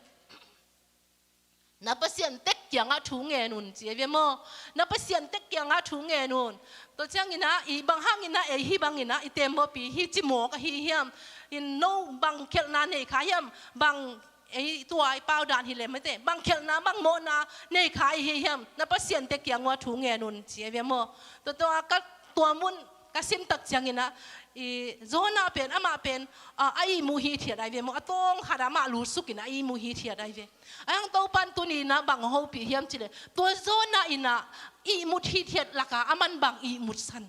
na Pasian tek kiangah thu ngen un ci ahi ve maw. Na Pasian tek kiangah thu ngen un. Tua ciangin ah, i bang hangin ah ei hih bangin ah i teembaw pi hi ci mawk ahi hiam? In no bang khialhna nei kha hiam? Bang ei tua i pau dan hi leh mete, bang khialhna bang mawhna nei kha i hi hiam? Na Pasian tek kiang uah thu ngen un ci ahi ve maw. Tua, tua ka, tua mun ka sim tak ciangin ah, i Jonah pen, amah pen, ah, a ihmu hithiat ahi ve maw, a tawng khat ah amah lutsuk in ah a ihmu hithiat ahi ve. Ahang Topa in tuni in ah bang hong hopih hiam cih leh, tua Jonah in ah ihmut hithiat lakah aman bang ihmut san?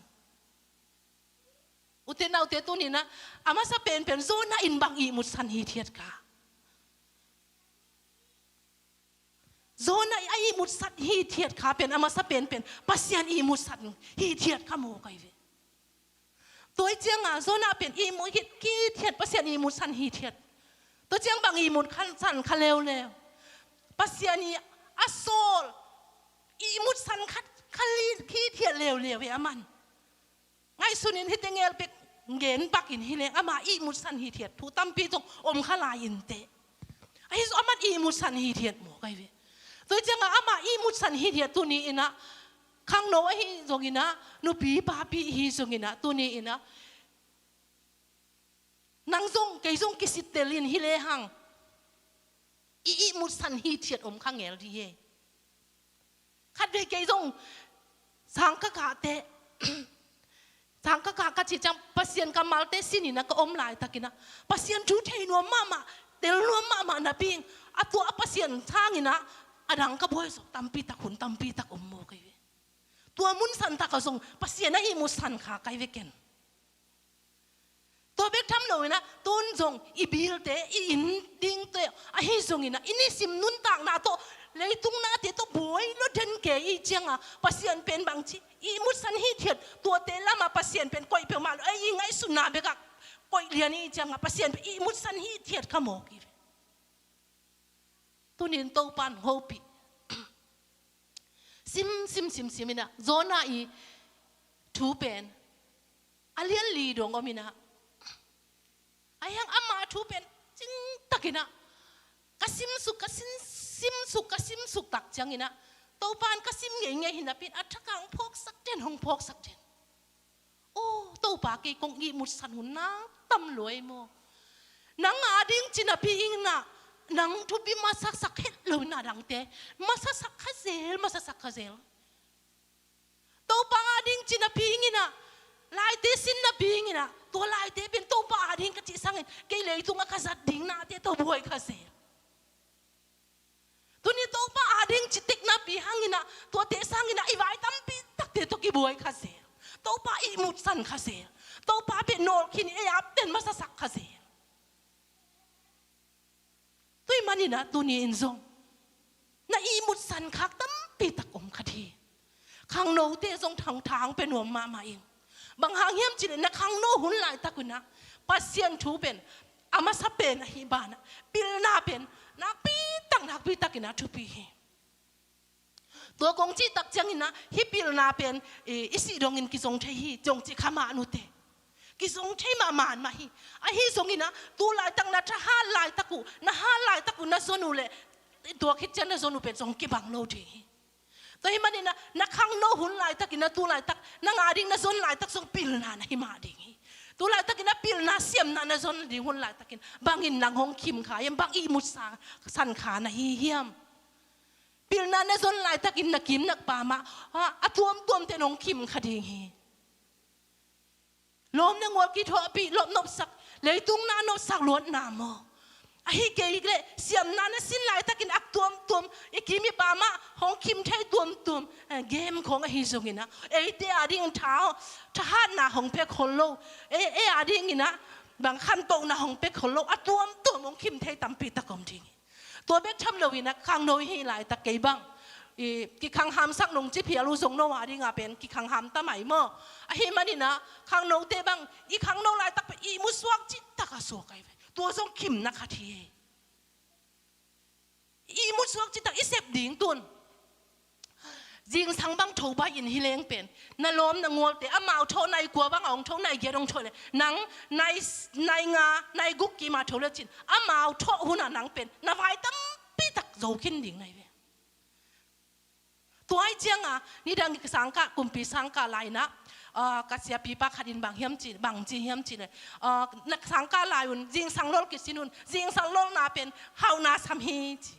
Ute naute, tuni in ah a masa penpen Jonah in bang ihmut san hithiat kha? Jonah a ihmut san hithiat kha pen a masa penpen Pasian ihmut san hithiat kha mawk ahi ve. Tua ahih ciangin Jonah pen ihmut hit, hithiat, Pasian ihmut san hithiat. Tua ciang bang ihmut khan san kha leuleu? Pasian in a sawl ihmut san khat kha li hithiat leuleu hi aman. Ngaihsun in, hih teng el pek gen pak in hi leng, amah ihmut san hithiat thu tampi zong om kha lai inteh. Ahi zong amah ihmut san hithiat mawk ahi ve. Tua ciangin amah ihmut san hithiat tuni in ah, khangno ahi zongin ah, nupi papi ahi zongin ah, tuni in ah, nang zong kei zong kisittel in hi lehang, i ihmut san hithiat om kha ngel ding hi. Khatvei kei zong sang ka kah teh, a cih ciang Pasian kammalte sin in ah ka om laitakin ah Pasian thu thei nuam mahmah, tel nuam mahmah napi-in, a tua a Pasian sangin ah a dang ka buai zawh tampi tak, hun tampi tak om maw ka hi ve. Tua mun san tak ah zong Pasian a ihmut san kha ka hi ve ken. Tua bek tham lo in ah, tun zong i bilte, i inn dingte, ahi zongin ah, i nisim nuntakna tawh, leitung nate tawh buai lua den kei i hih ciang ah, Pasian pen bangci ihmut san hithiat, tuate lam ah Pasian pen koih peuhmah lo, ei i ngaihsutna bek ah koih lian i hih ciang ah, Pasian pen ihmut san hithiat kha maw ka hi ve. Tuni-in Topa'n hong hopih. Sim, sim, sim, sim in ah, Jonah i thu pen a lian li dong om in ah, ahi hang ama thu pen cing tak in ah, ka simsuk, ka sim, simsuk, ka simsuk tak ciangin ah, Topa'n ka sim ngeingei hi napi-in, a thak ah hong phawksak den, hong phawksak den. Aw Topa, kei kong ihmut san hun nang tam lua ei maw. Nang a ding ci napi-in ah, nang thupi masasak het lo in ah, dangte masasak kha zel, masasak kha zel. Topa a ding ci napi-in ah, laite sin napi-in ah, tua laite pen Topa a ding ka cih sangin, kei leitung ah ka zat ding nate tawh buai kha zel. Tuni Topa a ding ci tek napi hangin ah, tuate sangin ah i vai tampi takte tawh kibuai kha zel. Topa ihmut san kha zel. Topa pen nawlkhin, ei apten masasak kha zel. Tua ahih manin ah tuni-in zong na ihmut san khak tampi tak om kha hi. Khangnote zong thangthang pia nuam mahmah ing. Bang hang hiam cih leh na khangno hun laitak un ah Pasian thu pen a masa pen ahih banah, pilna pen nakpi tak, nakpi takin ah thupi hi. Tua kong cih tak ciangin ah, hih pilna pen i, i sih dongin kizong thei hi, zong ci kha mah nute. Kizong thei mahmah mah hi. Ahi zongin ah, tu laitak na thahat laitak uh, na hat laitak uh na zon uh leh, tua khit ciang na zon uh pen zong kibang lo ding hi. Tua ahih manin ah, na khangno hun laitakin ah, tu laitak nang a ding na zon laitak zong pilna na hi mah ding hi. Tu laitakin ah pilna siamna na zon ding hun laitakin, bangin nang hong khim kha hiam, bang ihmut sa-, san kha na hi hiam? Pilna na zon laitakin na kim na pam ah, ha, a tuamtuamte'n hong khim kha ding hi. Lawm le ngual kithuahpih, lawp nopsak, leitung na nopsak luatna maw? Ahi kei leh siamna na sin laitakin a tuamtuam, i kim i pam ah hong khim thei tuamtuam, eh, game khawng ahi zongin ah, eite a dingin tha, thahatna hong pia khol lo, ei, ei a dingin ah bang khantohna hong pia khol lo, a tuamtuam hong khim thei tampi tak om ding hi. Tua bek tham loin ah, khangno i hih laitak kei bang, i, kikhanghamsak nong ci phial uh zong no a ding ah pen kikhanghamta mai maw? Ahih manin ah, khangnote bang, i khangno laitak pen ihmut suak citak a suak ahi ve. Tua zong khimna khat hi. Ihmut suak citak i sep ding tun. Zingsang bang tho bai in hi leng pen, na lawm na ngualte, amau thawh nai kua bang a hong thawh, nai giat hong thawh leh, nang nai, nai nga, nai guk kim a thawh lecin, amau thawh hun ah nang pen na vai tampi tak zo khin ding na hi ve. Tua ahih ciang ah, nidang i sangkah, kumpi sangkah lai-in ah, ah, ka siapipa khat in bang hiam ci, bang ci hiam cih leh, ah, na sangkah lai un, zingsang lol kisin un, zingsang lolna pen hauhna sam hi ci.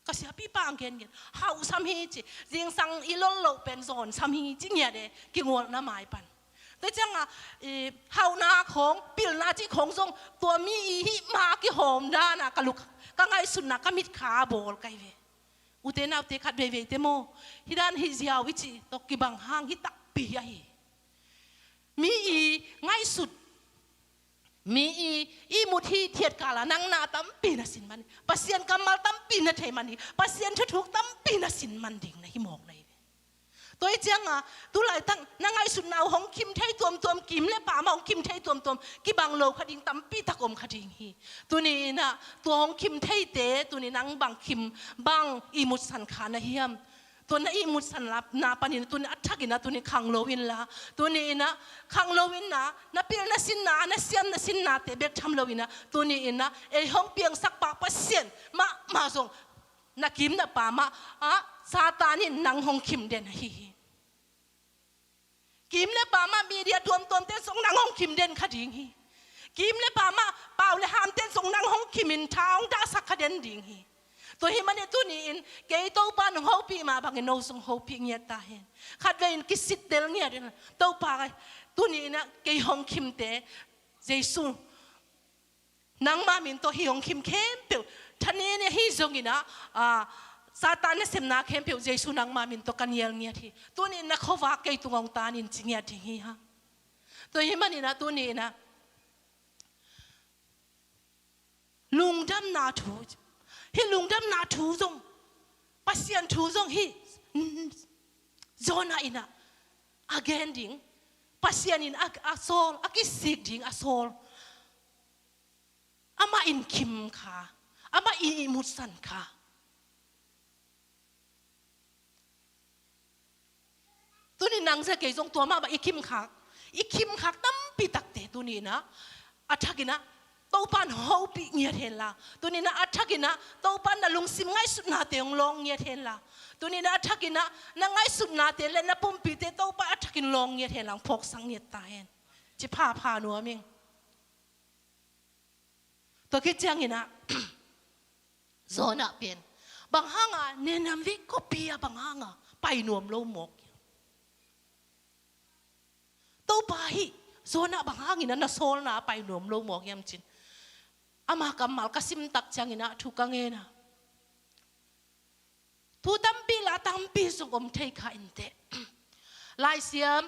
Ka siapipa hong gengen, hauh sam hi ci, zingsang i lol loh pen zawn sam hi ci ngiat e, kingualna mai pan. Tua ciang ah, i, hauhna khawng, pilna cih khawng zong, tua mi i hih ma kihawm dan ah ka luk, ka ngaihsutna, ka mitkha a bawl ka hi ve. Ute naute, khat veiveite maw, hih dan hih ziau i cih tawh kibang hang hi takpi ahi. Mi i ngaihsut, mi i ihmut hithiat kal ah nang na tampi na sin man hi. Pasian kammal tampi na thei man hi. Pasian thuthuk tampi na sin man ding na hi mawk na hi ve. Tua ahih ciang ah, tu laitak na ngaihsutna uh hong khim thei tuamtuam, kim le pam ah hong khim thei tuamtuam, kibang lo kha ding tampi tak om kha ding hi. Tuni-in ah, tua hong khim theite, tuni nang bang khim, bang ihmut san kha na hiam? Tua na ihmut sanna panin tuni a thakin ah tuni khangno inla, tuni-in ah khangno inla, na pilna sinna, na siamna sinnate bek tham loin ah, tuni-in ah ei hong piangsak pa Pasian mahmah zong na kim na pam ah, ah, Satan in nang hong khim den ahi hi. Kim le pam ah media tuamtuamte'n zong nang hong khim den kha ding hi. Kim le pam ah pau le hamte'n zong nang hong khimin tha hong dahsak kha den ding hi. Tua hih manin tuni-in kei Topa nong hopih mah bangin no zong hopih ngiat ta hen. Khatvei in kisittel ngiat in, Topa, tuni-in ah kei hong khimte Jesu nangma min tawh hih hong khim khempeuh, thaneihna hi zongin ah, a, Satan nasemna khempeuh Jesu nangma min tawh ka nial ngiat hi. Tuni-in na khuavak kei tung hong tan in ci ngiat ding hi hang. Tua hih manin ah tuni-in ah lungdamna thu, hih lungdamna thu zong, Pasian thu zong hih Jonah in ah a gen ding, Pasian in a, a sawl, a kisik ding a sawl. Amah in khim kha, amah in ihmutsan kha. Tuni nang zia kei zong tua mahmah i khimkhak, i khimkhak tampi takte tuni-in ah a thakin ah Topa in hopih ngiat hen la. Tuni-in ah a thakin ah Topa in na lungsim ngaihsutnate hong lawng ngiat hen la. Tuni-in ah a thakin ah na ngaihsutnate le na pumpite Topa a thakin lawng ngiat hen la, hong phawksak ngiat ta hen. Ci phapha nuam ing. Tua khit ciangin ah Jonah pen bang hanga Nineveh khuapi ah bang hanga pai nuam lo mawk hiam? Topa hih Jonah bang hangin ah na sawlna ah pai nuam lo mawk hiam ci-in ama kammal ka sim tak ciangin ah thu ka ngen a, thu tampi la tampi zong om thei kha inteh. Laisiam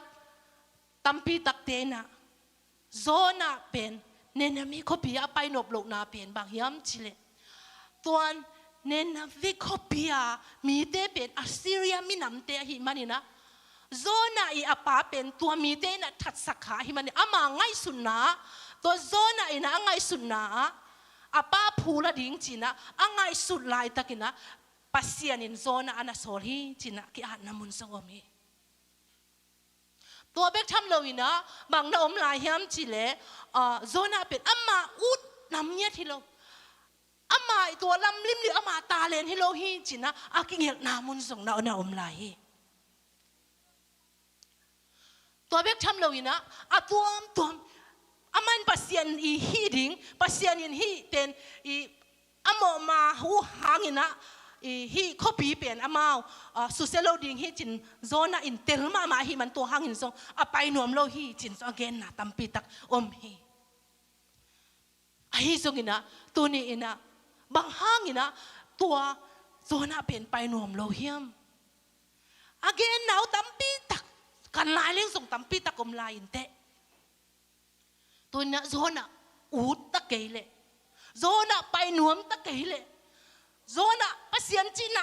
tampi takte in ah Jonah pen Nineveh khuapi ah a pai nop lohna pen bang hiam cih leh, tua Nineveh khuapi a mite pen Assyria minamte ahih manin ah Jonah i a pa pen tua mite in ah thatsak kha ahih manin ama ngaihsutna ah, tua Jonah in ah a ngaihsutna ah a pa phul a ding ci-in ah a ngaihsut laitakin ah Pasian in Jonah a na sawl hi ci-in ah ki-atna mun zong om hi. Tua bek tham loin ah bang na om lai hiam cih leh, ah, Jonah pen ama ut nam ngiat hi lo, ama i tua lam limlim ama talent hi lo hi ci-in ah a kigelhna mun zong na, na om lai hi. Tua bek tham loin ah a tuamtuam, amah in Pasian i hih ding, Pasian in hih pen i a mawhma uh hangin ah i hih khuapi pen amau, ah, susia lo ding hi ci-in Jonah in tel mahmah ahih man tua hangin zong a pai nuam lo hi ci-in zong a genna tampi tak om hi. Ahi zongin ah tuni-in ah bang hangin ah tua Jonah pen pai nuam lo hiam? A genna uh tampi tak, kan lai leng zong tampi tak om lai inteh. Tuni-in ah Jonah ut ta kei leh, Jonah pai nuam ta kei leh, Jonah Pasian cihna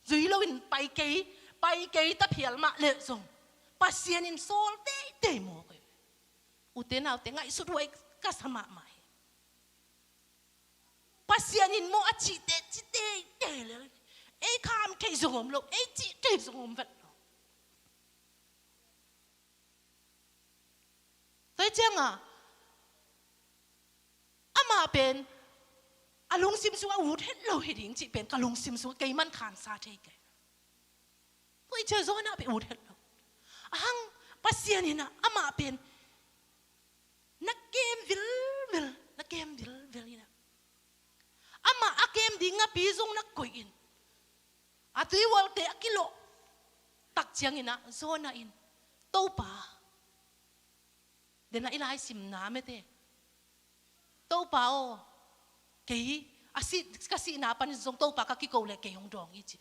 zui loin pai kei, pai kei ta phial mah leh zong Pasian in sawl teitei mawk hi. Ute naute, ngaihsut huai ka sa mahmah hi. Pasian in maw a cihte ci teitei leh ei kham thei zong om lo, ei cih thei zong om vet lo. Tua hi cianga amah pen a lungsim sung a ut het lo hi ding cih pen ka lungsim sung keiman khansa thei kei. Tua hi ciang Jonah pen ut het lo. Ahang Pasian in ah amah pen na kem vilvel, na kem vilvel in ah amah a kem ding ngapi zong na koih in, a tuihualte a kilawh tak ciangin ah Jonah in, Topa, den ah i laisimna mete, Topa aw, kei a si, ka sihna panin zong Topa ka kiko leh kei hong dawng hi ci.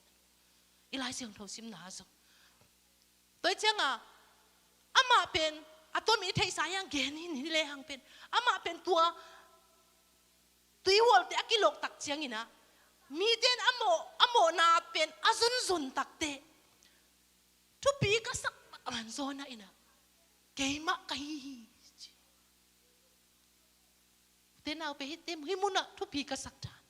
I Lai Siangtho simna zong. Tua hi cianga amah pen a tua mi theihsa hiang gen in hi lehang pen, amah pen tua tuihualte a kilawh tak ciangin ah mite in a mawh, a mawhna pen a zunzun takte thupi ka sak mahmah Jonah in ah keimah ka hi hi ci. Ute naute, hihte, hih munah thupi ka sak dan,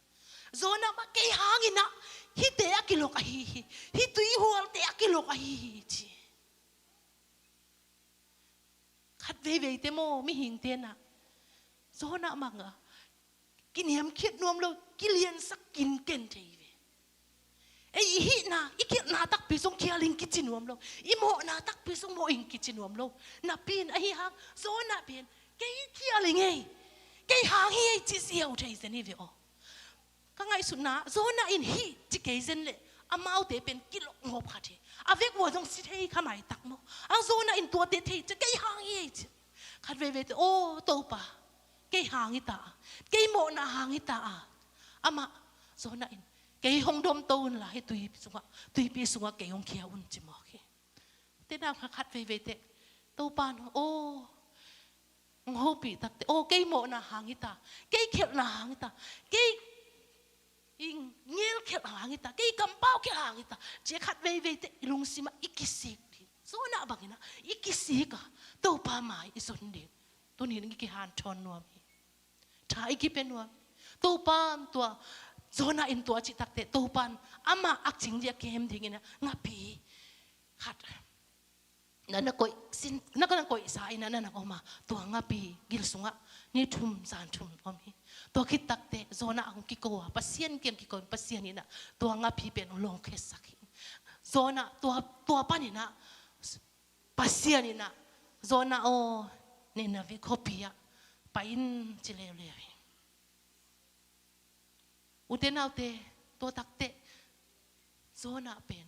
Jonah mah kei hangin ah hihte a kilawh ahi hi, hih tuihualte a kilawh ahi hi ci. Khat veiveite maw, mihingte in ah Jonah mah a kiniamkhiat nuam lo, kiliansak kinken thei ve. Ei i hihna, i khialhna takpi zong khial in kici nuam lo, i mawhna takpi zong mawh in kici nuam lo. Napi in ahi hang Jonah pen kei khial ing ei, kei hang hi ei ci ziau thei zen hi ve aw. Ka ngaihsutna, Jonah in hih ci kei zen leh amaute pen kilawh ngawp khat hi. A vek uh ah zong si thei kha maitak maw. Ang Jonah in tuate thei ci, kei hang hi ei ci. Khat veiveite, aw Topa, kei hang hi ta a, kei mawhna hang hi ta a. Amah, Jonah in, kei hong domto unla hih tui sungah, tuipi sungah kei hong khia un ci mawk hi. Te nang kha khat veiveite, Topa in, aw, hong hopih takte, aw, kei mawhna hang hi ta, kei khelhna hang hi ta, kei i ngel khelh hang hi ta, kei kampau khelh hang hi ta, ci-a khat veiveite i lungsimah i kisik ding. Jonah bangin ah i kisik a, Topa mai i zon ding. Tuni-in i kihanthawn nuam hi. Tha i kipia nuam hi. Topa in tua, Jonah in tua cih takte, Topa in amah akcing ding a kem dingin ah ngapi khat na, na koih sin, na, na koihsa in ah na, na om a, tua ngapi gil sungah ni thum zan thum om hi. Tua khit takte Jonah hong kiko a, Pasian kiang kiko in, Pasian in ah tua ngapi pen hong lawngkhiatsak hi. Jonah tua, tua panin ah Pasian in ah, Jonah aw, Nineveh khuapi ah pai in ci leuleu hi. Ute naute, tua takte Jonah pen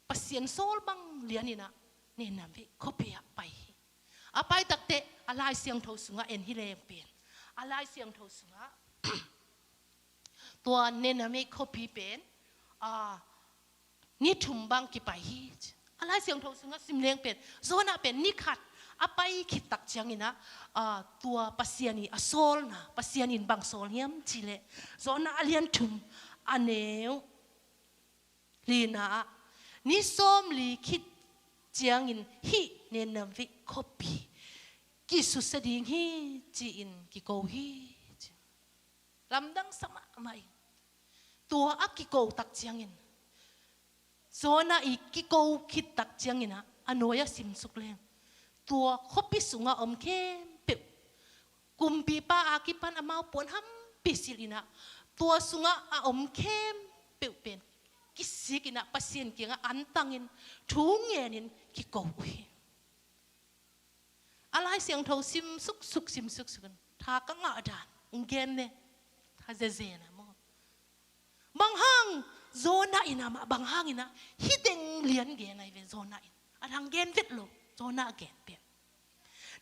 Pasian sawl bang lianin ah Nineveh khuapi ah pai hi. A pai takte a Lai Siangtho sungah en hi leng pen, a Lai Siangtho sungah tua Nineveh khuapi pen, a, ni thum bang kipai hi. A Lai Siangtho sungah sim leng pen, Jonah pen ni khat a pai khit tak ciangin ah, a, tua Pasian i a sawlna, Pasian in bang sawl hiam cih leh, Jonah a lian thum a neu lina ah, ni sawmli khit ciangin hih Nineveh khuapi kisusia ding hi ci-in kiko hi ci. Lamdang sa mahmah hi. Tua a kiko tak ciangin, Jonah i kiko khit tak ciangin ah, a nuai-ah simsuk leng, tua khuapi sungah om khempeuh, kumpipa a kipan amau puan hampi silh in ah, tua sungah a om khempeuh pen kisik in ah, Pasian kiangah antangin, thu ngenin kiko uh hi. A Lai Siangtho sim suksuk, sim suksuk in, tha ka ngah dan hong gen ne, tha zezen a maw. Bang hang Jonah in amah, bang hangin ah hih teng lian gen ahi ve Jonah in. A dang gen vet lo, Jonah gen pen.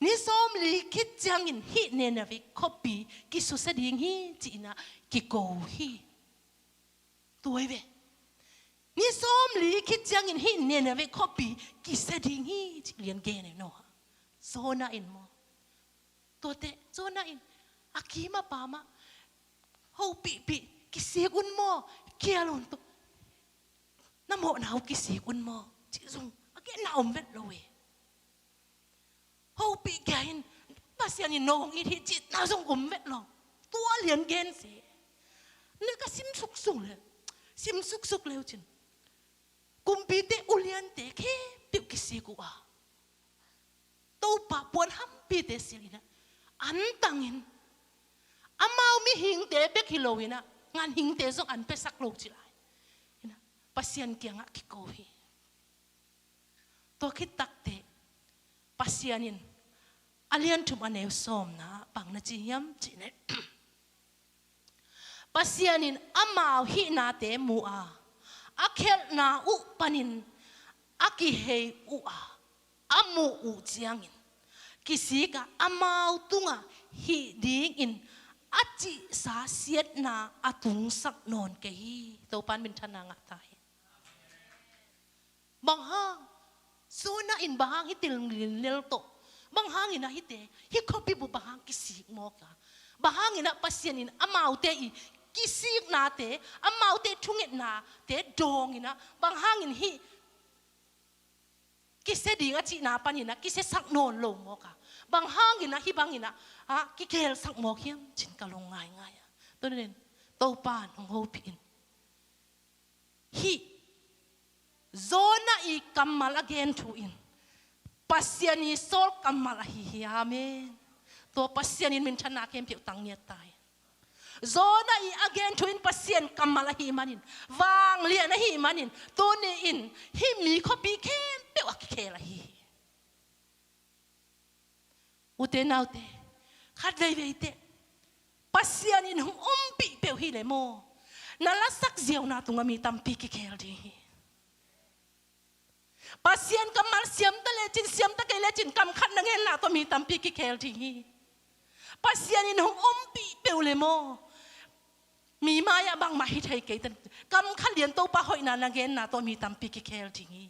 Ni sawmli khit ciangin hih Nineveh khuapi kisusia ding hi ci-in ah kiko hi. Tua hi ve. Ni sawmli khit ciangin hih Nineveh khuapi kisia ding hi ci lian gen e no. Jonah in maw. Tuate, Jonah in a kim a pam ah, hopihpih, kisik un maw, kial un tawh, na mawhna uh kisik un maw, cih zong a genna om vet lo e. Hopih kia in, Pasian in no hong it hi cihna zong om vet lo. Tua lian gen se. Na ka sim suksuk le, sim suksuk leu cin, kumpite uliante khempeuh kisik uh a, Topa puan hampite silh in ah, antangin, amau mihingte bek hi lo in ah, ganhingte zong an piasak lo ci lai in ah, Pasian kiangah kiko hi. Tua khit takte Pasian in a lian thum a neu sawmna bang na ci hiam cih leh, Pasian in amau hihnate mu a, a khelhna uh panin a kihei uh a, a muh uh ciangin, kisik a, amau tungah hih dingin a cihsa siatna a tungsak nawn kei hi. Topa in minthanna ngah ta hi. Bang hang, Jonah in bang hang hih teng lian lel tawh, bang hangin ah hihte, hih khuapi bup bang hang kisik mawk a, bang hangin ah Pasian in amaute i kisiknate, amaute thungetnate dawngin ah, bang hangin hih kisia ding a cihna panin ah kisiasak nawn lo mawk a, bang hangin ah hih bangin ah, ah, kikhelsak mawk hiam cin ka lungngaingai a. Tuni-in Topa in hong hopih in. Hih Jonah i kammal a gen thu in Pasian i sawl kammal ahi hi. Amen. Tua Pasian in minthanna khempeuh tang ngiat ta hi. Jonah i a gen thu in Pasian kammal ahih manin, vanglian ahih manin, tuni-in hih mi khuapi khempeuh a kikhel ahi hi. Ute naute, khat veivei teh Pasian in hong om peuh hi leh maw, na lasak ziauna tungah mi tampi kikhel ding hi. Pasian kammal siam ta lecin, siam ta kei lecin, kam khat na genna tawh mi tampi kikhel ding hi. Pasian in hong ompih peuh leh maw, mi mai-ah bangmah hi thei kei ta, kam khat lian Topa hoihna na genna tawh mi tampi kikhel ding hi.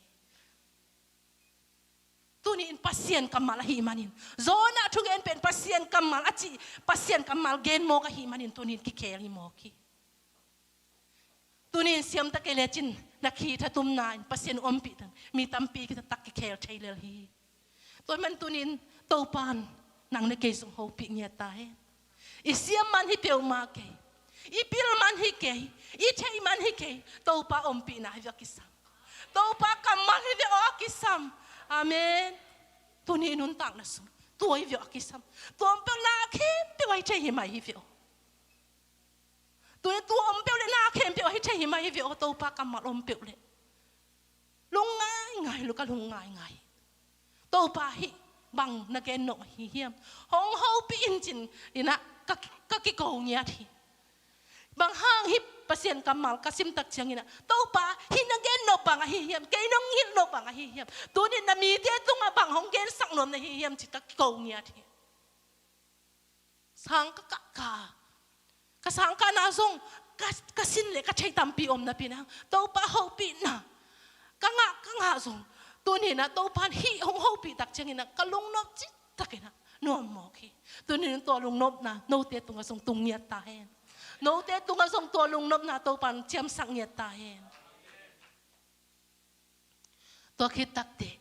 Tuni-in Pasian kammal ahih manin, Jonah thugen pen Pasian kammal a cih, Pasian kammal gen mawk ahih manin tuni-in kikhel hi mawk hi. Tuni-in siam ta kei lecin, na khitha tumna in Pasian ompih tang mi tampi kitak kikhel thei lel hi. Tua man tuni-in Topan nang le kei zong hopih ngiat ta hen. I siam man hi peuhmah kei, i pil man hi kei, i theih man hi kei, Topa ompihna hi viau kisam. Topa kammal hi viau kisam. Amen. Tuni-in nuntakna sung tua hi viau kisam. Tua om peuh na khempeuh a hi thei hi mai hi viau. Tuni tua om peuh le na khempeuh a hi thei hi mai hi viau, Topa kammal om peuh le. Lung ngaingai, lu ka lung ngaingai. Topa hih bang na gen nop ahi hiam? Hong hopih in ci-in ah ka, ka kiko ngiat hi. Bang hang hih Pasian kammal ka sim tak ciangin ah, Topa hih na gen nop bang ahi hiam? Kei nong hilh nop bang ahi hiam? Tuni-in na mite tungah bang hong gensak nuam na hi hiam ci ka kiko ngiat hi. Sang ka kah ka, ka sang kahna zong ka, ka sin le ka theih tampi om napi-in ah Topa hopihna ka ngah, ka ngah zong, tuni-in ah Topa in hih hong hopih tak ciangin ah ka lungnop citakin ah nuam mawk hi. Tuni-in tua lungnopna note tungah zong tung ngiat ta hen. Note tungah zong tua lungnopna Topa in ciamsak ngiat ta hen. Tua khit takteh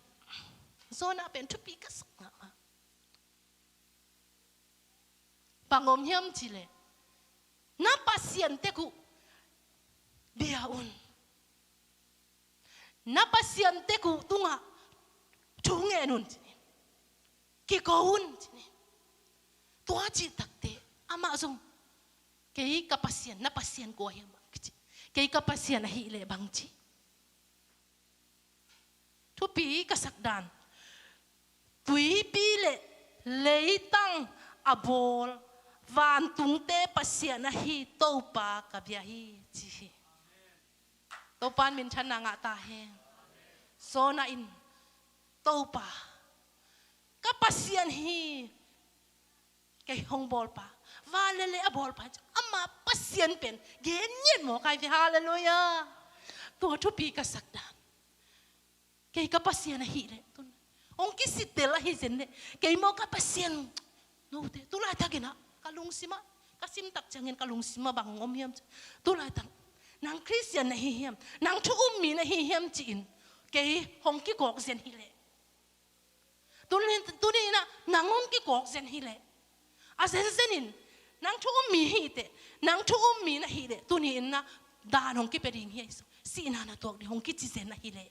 Jonah pen thupi ka sak mahmah. Bang om hiam cih leh, na Pasian tek uh bia un, na Pasian tek uh tungah thu ngen un ci-in, kiko un ci-in. Tua cih takteh amah zong, kei ka Pasian, na Pasian kua hiam bang ci, kei ka Pasian ahih leh bang ci. Thupi ka sak dan, tuipi le leitang a bawl vantungte Pasian ahi Topa ka bia hi ci hi. Topa in minthanna ngah ta hen. Jonah in, Topa ka Pasian hi. Kei hong bawlpa, van le lei a bawlpa, ama Pasian pen gen ngiat mawk hi ve. Halleluiah. Tua thupi ka sak dan, kei ka Pasian ahih leh, tun hong kisittel ahi zen leh, kei maw ka Pasian? Note, tu laitakin ah ka lungsim ah, ka sim tak ciangin ka lungsim ah bang hong om hiam? Tu laitak nang Khristian na hi hiam, nang thu um mi na hi hiam ci-in kei hong kigawk zen hi leh, tuni, tuni-in ah nang hong kigawk zen hi leh, a zenzen in nang thu um mi hi teh, nang thu um mi na hi leh, tuni-in ah dan hong kipia ding hi, sihna na tuak ding hong kici zen ahi leh,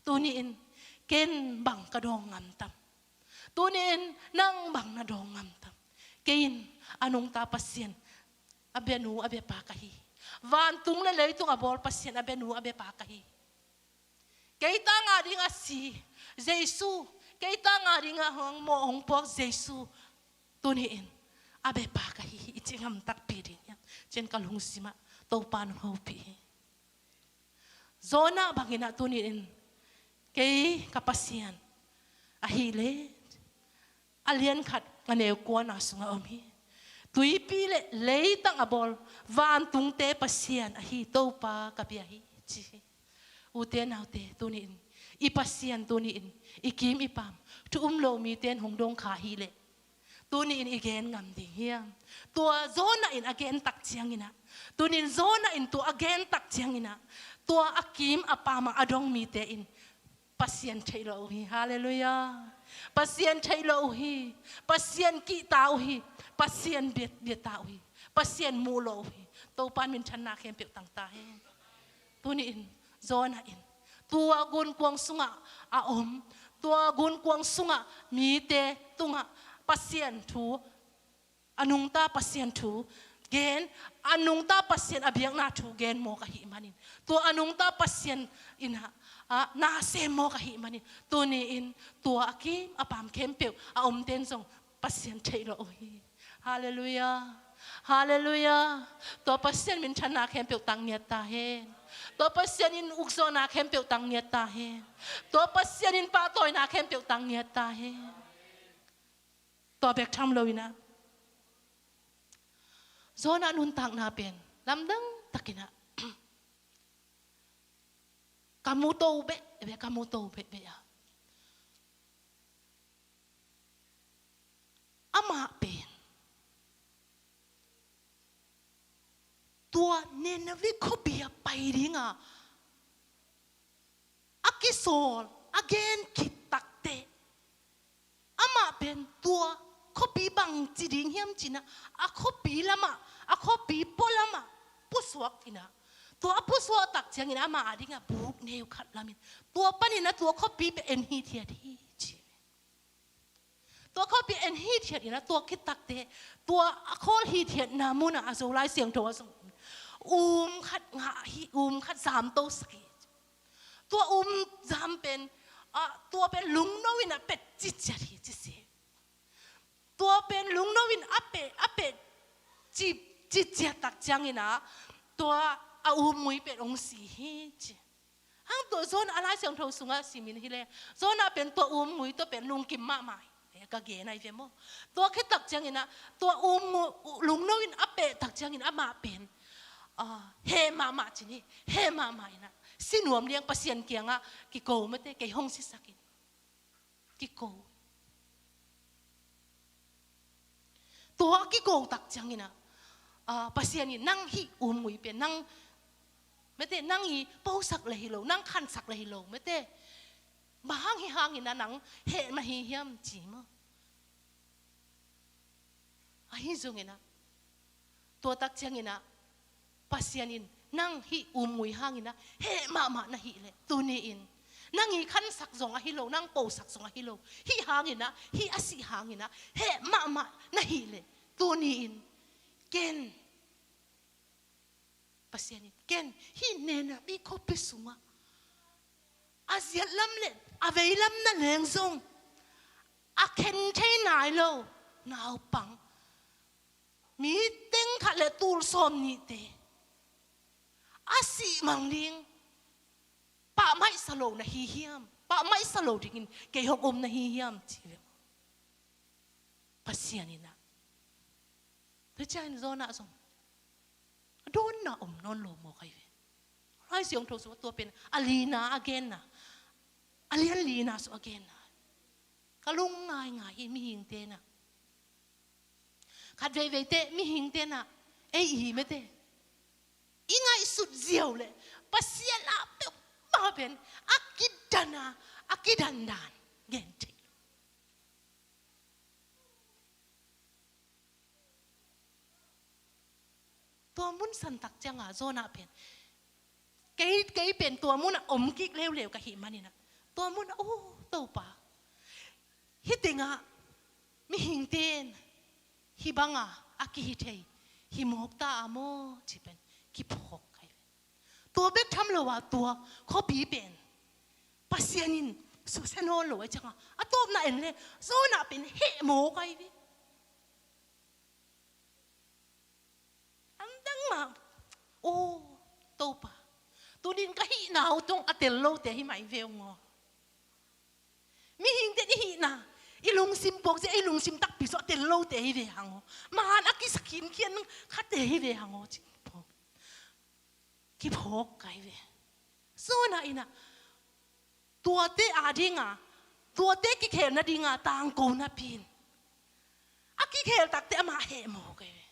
tuni-in ken bang ka dawng ngam tam? Tuni-in nang bang na dawng ngam tam? Kei in a nungta Pasian, a bianu a biapa ka hi. Vantung le leitung a bawl Pasian a bianu a biapa ka hi. Kei tangah dingah si Jesu, kei tangah dingah hong mawh hong puak Jesu, tuni-in a biapa ka hi hi, i ci ngam takpi ding hiam? Cin ka lungsim ah Topa in hong hopih hi. Jonah bangin ah tuni-in kei ka Pasian ahih leh, a lian khat a neu kuana sungah om hi. Tuipi le leitang a bawl vantungte Pasian ahi Topa ka bia hi ci hi. Ute naute, tuni-in i Pasian, tuni-in i kim i pam thu um lo mite in hong dong kha hi leh, tuni-in i gen ngam ding hiam? Tua Jonah in a gen tak ciangin ah, tuni-in Jonah in tua a gen tak ciangin ah, tua a kim a pam a dong mite in Pasian theih lo uh hi. Halleluiah. Pasian theih lo uh hi. Pasian kihta uh hi. Pasian bia, biata uh hi. Pasian muh lo uh hi. Topa in minthanna khempeuh tang ta hen. Tuni-in Jonah in tua gunkuang sungah a om, tua gunkuang sungah mite tungah Pasian thu, a nungta Pasian thu gen, a nungta Pasian a biakna thu gen mawk ahih manin, tua a nungta Pasian in ah, ah, na sem mawk ahih manin, tuni-in tua a kim a pam khempeuh a omte in zong Pasian theih lo uh hi. Halleluiah. Halleluiah. Tua Pasian minthanna khempeuh tang ngiat ta hen. Tua Pasian in ukzawhna khempeuh tang ngiat ta hen. Tua Pasian in pahtawina khempeuh tang ngiat ta hen. Tua bek tham loin ah, Jonah nuntakna pen lamdang takin ah, ka mu to behbeh, ka mu to behbeh ah, amah pen tua Nineveh khuapi ah pai dinga a kisawl, a gen khit takteh, amah pen tua khuapi bangci ding hiam ci-in ah, a khuapi lamah, a khuapi pualamah pusuak in ah, tua a pusuak tak ciangin amah a dingah buk neu khat lamin, tua panin ah tua khuapi pen en hithiat hi ci. Tua khuapi en hithiat in ah, tua khit takteh, tua a khawl hithiatna munah a Zolai Siangtho ah zong um khat ngah hi, um khat zamtosak hi. Tua um zam pen, ah, tua pen lungno in ah pet ciciat hi ci si. Tua pen lungno in a pet, a pet ci, ciciat tak ciangin ah, tua a um ngui pen hong si hi ci. Hang tua Jonah a Lai Siangtho sungah simin hi leh, Jonah pen tua um ngui tua pen lungkim mahmah hi, ka gen ahi ve maw. Tua khit tak ciangin ah, tua um ngu-, lungno in a pet tak ciangin amah pen, ah, heh mahmah ci ni, heh mahmah in ah, si nuam liang Pasian kiangah kiko mate, kei hong sisak in. Kiko. Tua kiko tak ciangin ah, ah, Pasian in nang hih um ngui pen, nang, mate, nang i posak le hi lo, nang khansak le hi lo, mate, bang hang hih hangin ah nang heh mah hi hiam ci maw. Ahi zongin ah, tua tak ciangin ah, Pasian in nang hih um ngui hangin ah heh mahmah na hih leh, tuni-in nang i khansak zong ahi lo, nang posak zong ahi lo, hih hangin ah, hih a sih hangin ah heh mahmah na hih leh, tuni-in ken, Pasian in ken hih Nineveh khuapi sungah a ziat lam le a vei lam nangawn zong a khen thei nai lo naupang, mi teng khat le tul sawm nihte a sih mang ding pahmaihsa lo na hi hiam? Pahmaihsa lo dingin kei hong om na hi hiam ci ve. Pasian in ah, tua ciangin Jonah zong a dawnna om nawn lo mawk ahi ve. Lai Siangtho sungah tua pen a lina a genna, a lian lina sungah a genna. Ka lung ngaingai hi mihingte in ah, khat veiveite mihingte in ah, ei i hi mate, i ngaihsut ziau leh Pasian a peuhmah pen a kidan a, a kidan dan gen thei lo. Tua mun san tak cianga Jonah pen, kei, kei pen tua munah om kik leuleu ka hih manin ah, tua munah, "O Topa, hih tengah mihingte in hih banga a kihi thei hi mawk ta a maw?" ci pen kiphawk kai ve. Tua bek tham lo a, tua khuapi pen Pasian in susia nawn lo ahih cianga, a tawpna en le Jonah pen heh mawk kai ve. Lamdang mah, "O Topa, tunin ka hihna uh tawh a tel lote hi mah hi ve ung aw. Mihingte in i hihna, i lungsim puak zia, i lungsim takpi sawh a tel lote hi ve hang aw. Maan a kisa khinkhian khate hi ve hang aw," ci phawk, kiphawk kai ve. Jonah in ah, tuate a dinga, tuate kikhel nadinga tangko napi in, a kikhel takte amah heh mawk kai ve.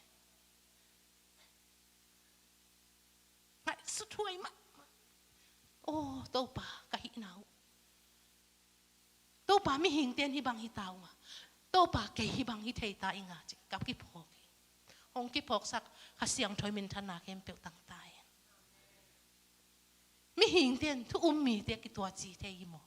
Ngaihsut huai mahmah. "O Topa, ka hihna uh. Topa, mihingte in hih bang hi ta ung a, Topa, kei hih bang hi thei ta ing a," ci ka kiphawk hi. Hong kiphawksak Kha Siangtho in minthanna khempeuh tang ta hen. Mihingte in thu um mite kituaci thei hi maw?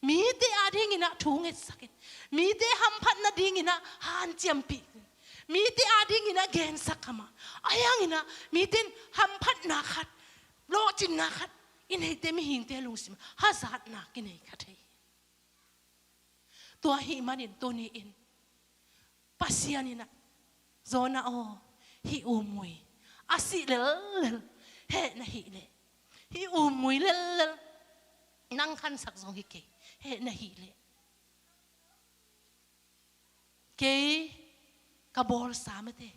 Mite a dingin ah thu ngetsak in, mite hamphat nadingin ah hanciampih in, mite a dingin ah gensak kha mah. Ahi hangin ah mite in hamphatna khat, lawhcinna khat i neite, mihingte lungsim hazatna kinei kha thei hi. Tua ahih manin tuni-in Pasian in ah Jonah aw, hih umui a sih lellel, heh na hih leh, hih umui lellel nang khansak zong hi kei, heh na hih leh. Kei ka bawlsa mate,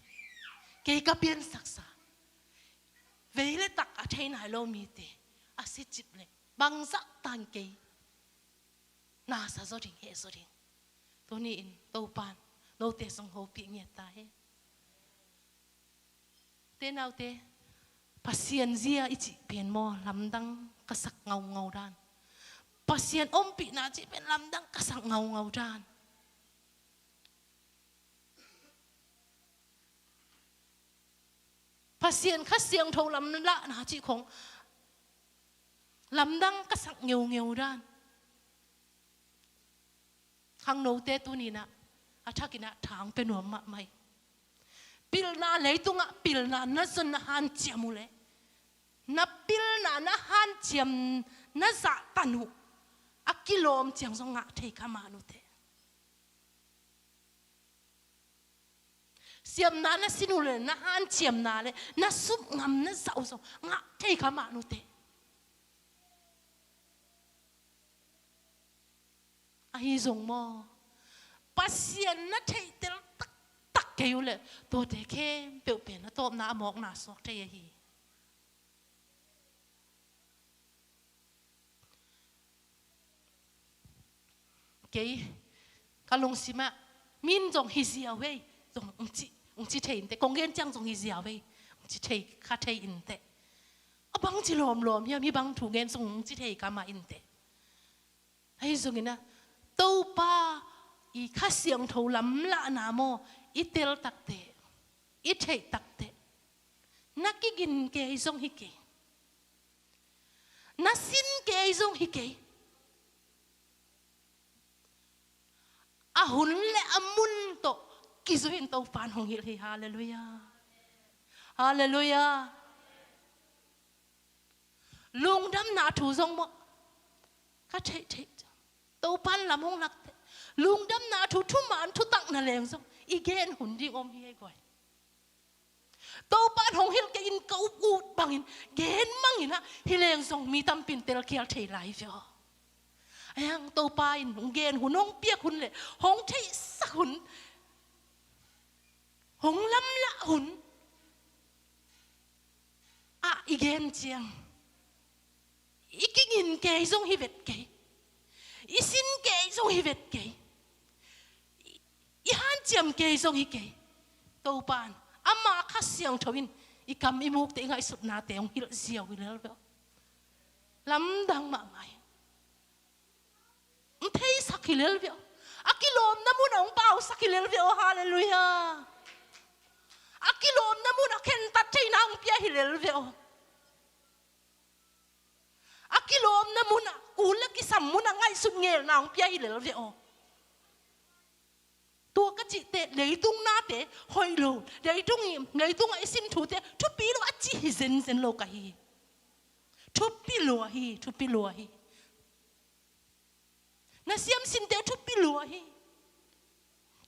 kei ka piansaksa, vei le tak a thei nai lo mite a si cip leh bangzah tan kei nasa zaw ding, heh zaw ding. Tuni-in Topan note zong hopih ngiat ta hen. Te naute, Pasian zia i cih pen maw, lamdang ka sak ngaungau dan. Pasian ompihna cih pen lamdang ka sak ngaungau dan. Pasian Kha Siangtho lamlahna cih khong lamdang ka sak ngeungeu dan. Khangnote tuni-in ah, a thakin ah thang pia nuam mahmah hi. Pilna, leitungah pilna na zon na hanciam uh leh, na pilna na hanciam, na zahtan uh a kilawm ciang zong ngah thei kha mah nute. Siamna na sin uh leh, na hanciamna leh na sumngamna zah uh zong ngah thei kha mah nute. Ahi zong maw, Pasian na theihtel taktak kei uh leh, tuate khempeuh pen a tawpna a mawkna suak thei ahi. Kei ka lungsimah, min zong hi ziau hei, zong ung ci, ung ci thei inteh, kong gen ciang zong hi ziau hei, ung ci thei kha thei inteh. A bangci lawmlawm hiam, hih bang thu gen zong ung ci thei kha mah inteh. Ahi zongin ah, Topa i Kha Siangtho lamlahna maw, i tel takteh, i theih takteh, na kigin kei zong hi kei, na sin kei zong hi kei. A hun le a mun tawh kizuihin Topan hong hilh hi. Halleluiah. Halleluiah. Lungdamna thu zong maw, ka theihtheih, Topan lam hong lakteh. Lungdamna thu, thuman thutak na leng zong i gen hun ding om hi ei guai. Topan hong hilh kei in ka up ut bangin gen mangin ah, hi leng zong mi tampin telkhial thei lai ve aw. Ahi hang Topa in hong gen hun, hong piak hun le hong theihsak hun, hong lamlah hun ah i gen ciang, i kigin kei zong hi vet kei, i sin kei zong hi vet kei, i, i hanciam kei zong hi kei. Topan ama Kha Siangtho in i kam i mukte, i ngaihsutnate hong hilh ziau hi lel ve aw. Lamdang mahmah hi. Hong theisak hi lel ve aw. A kilawmna munah hong pausak hi lel ve aw. Halleluiah. A kilawmna munah khentat theihna hong pia hi lel ve aw. A kilawmna munah, kul le kisam munah ngaihsut ngelna hong pia hi lel ve aw. Tua ka cihteh leitung nate hoih lo, leitung i, leitungah i sin thute thupi lo a ci hi zenzen lo ka hi. Thupi lua hi, thupi lua hi. Na siamsinte thupi lua hi.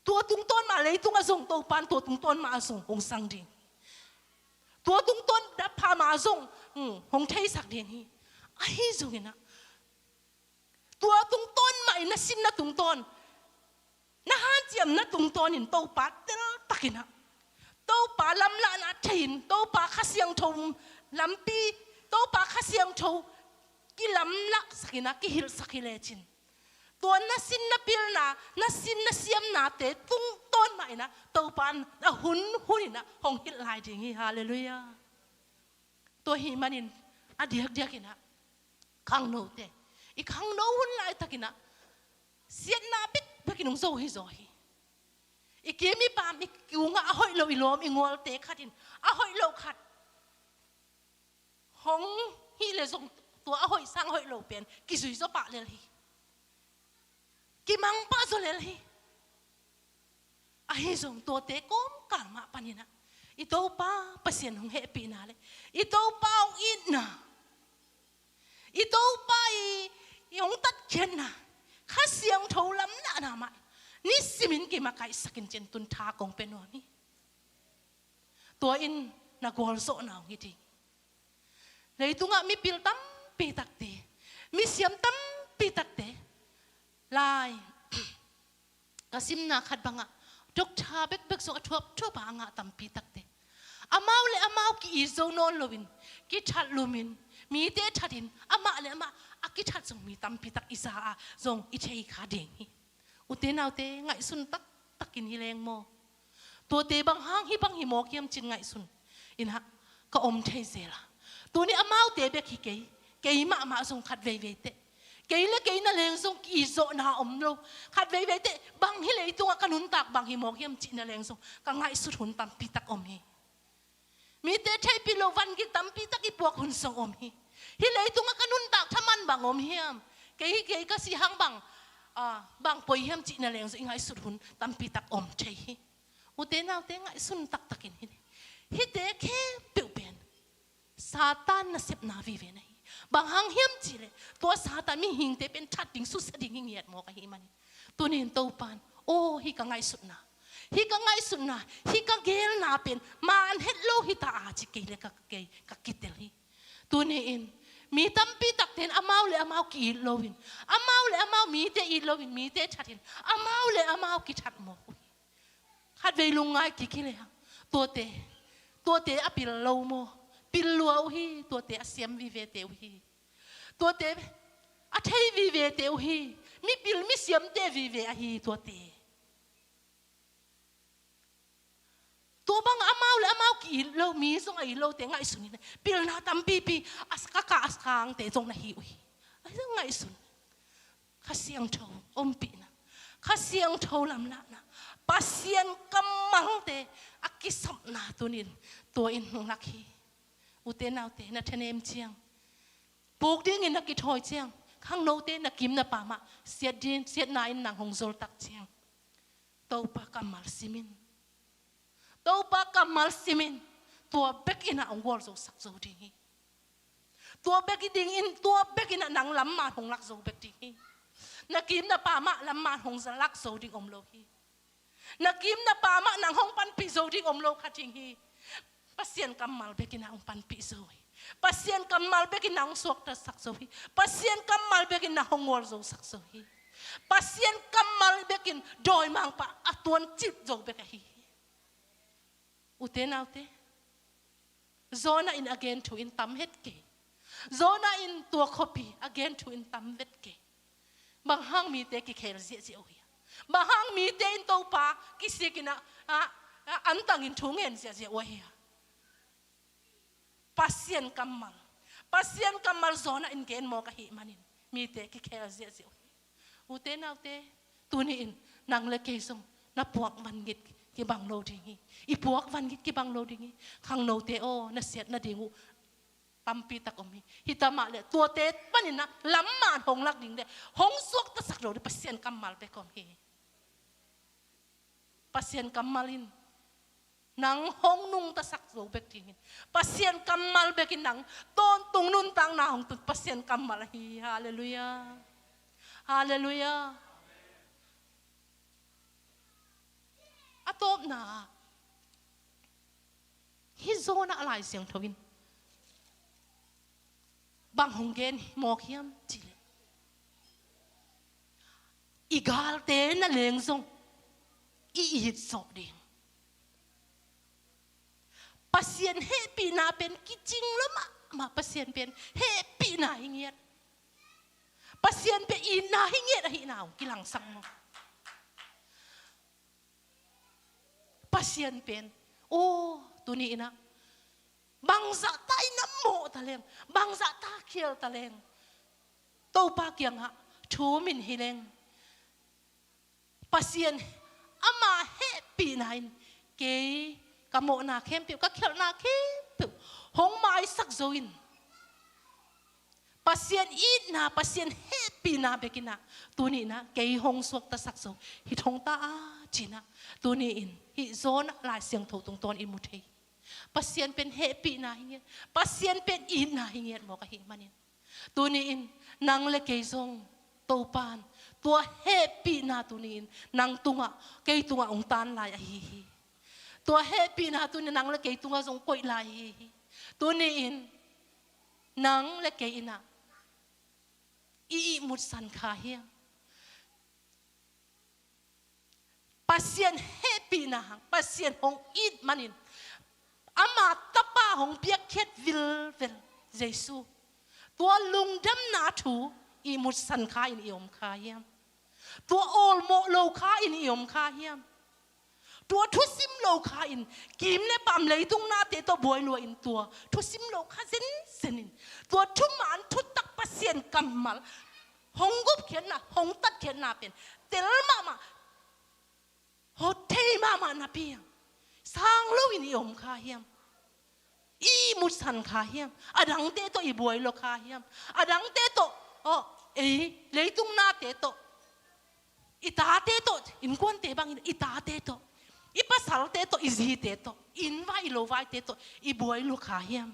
Tua tungtawn mah leitungah zong Topan tua tungtawn mah zong hong sang ding. Tua tungtawn dap pha mah zong, um, hong theisak ding hi. Ahi zongin ah, tua tungtawn mah in na sinna tungtawn, na hanciamna tungtawnin Topa teltakin ah, Topa lamlahna theihin, Topa Kha Siangtho lampi, Topa Kha Siangtho kilamlahsakin ah, kihilhsak hi lecin, tua na sin na pilna, na sin na siamnate tungtawn mah in ah, Topa in a hunhun in ah hong hilh lai ding hi. Halleluiah. Tua ahih manin a diakdiakin ah, khangnote, i khangno hun laitakin ah siatna bekbekin hong zo hi zaw hi. I kim i pam, i kungah a hoih lo i lawm i gualte khatin a hoih lo khat hong hih leh zong, tua a hoih sang hoih lo pen kizui zaw pah lel hi. Kimang pah zaw lel hi. Ahi zong tuate kawmkal mah panin ah, i Topa Pasian hong hehpihna le i Topa hong itna, i Topa i, i hong tatkhiatna, Kha Siangtho lamlahna mah nisimin kimakaihsak in cin tun tha kong pia nuam hi. Tua in na gualzawhna hong hi ding. Leitungah mipil tampi takte, misiam tampi takte lai ka simna khat bangah doctor bekbek zong a thuapthuap a a ngah tampi takte, amau le amau ki-it zo nawn loin kithat lumin, mite thatin amah le amah a kithat zong mi tampi tak i za a zong i thei kha ding hi. Ute naute, ngaihsun taktakin hi leng maw. Tuate bang hang hih bang hi mawk hiam cin ngaihsun in ah ka om thei zel a. Tuni amaute bek hi kei, kei mahmah zong khat veivei teh, kei le kei na leng zong ki-it zawhna om lo. Khat veivei teh bang hi leitungah ka nuntak bang hi mawk hiam cih na leng zong ka ngaihsut hun tampi tak om hi. Mite theihpih loh vangik tampi tak i puak hun zong om hi. Hih leitungah ka nuntak thaman bang om hiam, kei hi kei ka si hang bang, ah, bang poi hiam cih na leng zong i ngaihsut hun tampi tak om thei hi. Ute naute, ngaihsun taktakin hi le. Hihte khempeuh pen Satan nasepna vive na hi. Bang hang hiam cihleh tua Satan mihingte pen that ding, susia ding hi ngiat mawk ahih manin, tuni in Topan, aw, hih ka ngaihsutna, hih ka ngaihsutna, hih ka geelna pen man het lo hi ta a ci kei le ka, kei ka kitel hi. Tuni in mi tampi takte in amau le amau ki-it loin, amau le amau mite it loin, mite thatin amau le amau kithat mawk uh hi. Khatvei lungngai kik hi lehang, tuate, tuate a pil lo maw? Pil lua uh hi. Tuate a siam vivete uh hi. Tuate a thei vivete uh hi. Mipil misiamte vive ahi tuate. Tua bang amau le amau ki-it lo, mi zong a it lote ngaihsun in, pilna tampipi a sa, ka kah a sangte zong na hi uh hi. A zong ngaihsun. Kha Siangtho ompihna, Kha Siangtho lamlahna, Pasian kammalte a kisapna tunin tua in hong lak hi. Ute naute, na thanem ciang, puk dingin na kithawi ciang, khangnote na kim na pam ah siat ding, siatna in nang hong zol tak ciang, Topa kammal sim in. Topa kammal sim in. Tua bek in ah hong gualzosak zo ding hi. Tua bek dingin, tua bek in ah nang lamman hong lak zo bek ding hi. Na kim na pam ah lamman hong lak zo ding om lo hi. Na kim na pam ah nang hong panpih zo ding om lo kha ding hi. Pasian kammal bek in ah hong panpih zo hi. Pasian kammal bek in ah hong suaktasak zo hi. Pasian kammal bek in ah hong gualzosak zo hi. Pasian kammal bek in dawimangpa a tuancip zo bek ahi hi. Ute naute, Jonah in a gen thu in tam het kei. Jonah in tua khuapi a gen thu in tam vet kei. Bang hang mite kikhel ziahziah uh hiam? Bang hang mite in Topa kisik in ah, ah, ah, antangin thu ngen ziahziah uh hiam? Pasian kammal, Pasian kammal Jonah in gen mawk ahih manin mite kikhel ziahziah uh hi. Ute naute, tuni in nang le kei zong na puak vangik kibang lo ding hi. I puak vangik kibang lo ding hi. Khangnote aw, na siat nading uh tampi tak om hi. Hita mah le tuate panin ah lamman hong lak ding le hong suaktasak lo ding Pasian kammal bek om hi. Pasian kammal in nang hong nungtasak zo bek dingin, Pasian kammal bek in nang tawntung nuntakna hong tun Pasian kammal ahi hi. Halleluiah. Halleluiah. A tawpna ah, hih Jonah a Lai Siangtho in bang hong gen mawk hiam cih leh, i galte na leng zong i it zawh ding. Pasian hehpihna pen kicing lo mahmah, Pasian pen hehpihna hi ngiat. Pasian pen itna hi ngiat ahihna hong kilangsak maw. Pasian pen, aw, tuni in ah bangzah ta in ah mawh ta leng, bangzah ta khial ta leng, Topa kiangah thum in hi leng, Pasian ama hehpihna in kei ka mawhna khempeuh, ka khialhna khempeuh hong maisak zo in, Pasian itna, Pasian hehpihna bek in ah tuni in ah kei hong suaktasak zo hi thong ta a, ci-in ah tuni in hih Jonah Lai Siangtho tungtawn in mu thei. Pasian pen hehpihna hi ngiat, Pasian pen itna hi ngiat mawk ahih manin, tuni in nang le kei zong Topan tua hehpihna tuni in nang tungah, kei tungah hong tan lai ahi hi. Tua hehpihna tuni nang le kei tungah zong koih lai hi hi. Tuni-in nang le kei in ah i ihmutsan kha hiam? Pasian hehpihna hang Pasian hong it manin ama Tapa hong piakkhiat vilvel Jesu, tua lungdamna thu ihmutsan kha in i om kha hiam? Tua awlmawh lo kha in i om kha hiam? Tua thusim lo kha in kim le pam leitung nate tawh buai lua in tua thusim lo kha zenzen in tua thuman thutak Pasian kammal hong gupkhiatna, hong tatkhiatna pen tel mahmah, hot thei mahmah napi-in sang loin i om kha hiam? I ihmutsan kha hiam? Adangte tawh i buai lua kha hiam? Adangte tawh, aw, ei leitung nate tawh, i tate tawh, innkuante bangin i tate tawh, i pasalte tawh, i zite tawh, inn vai i lo vaite tawh i buai lua kha hiam?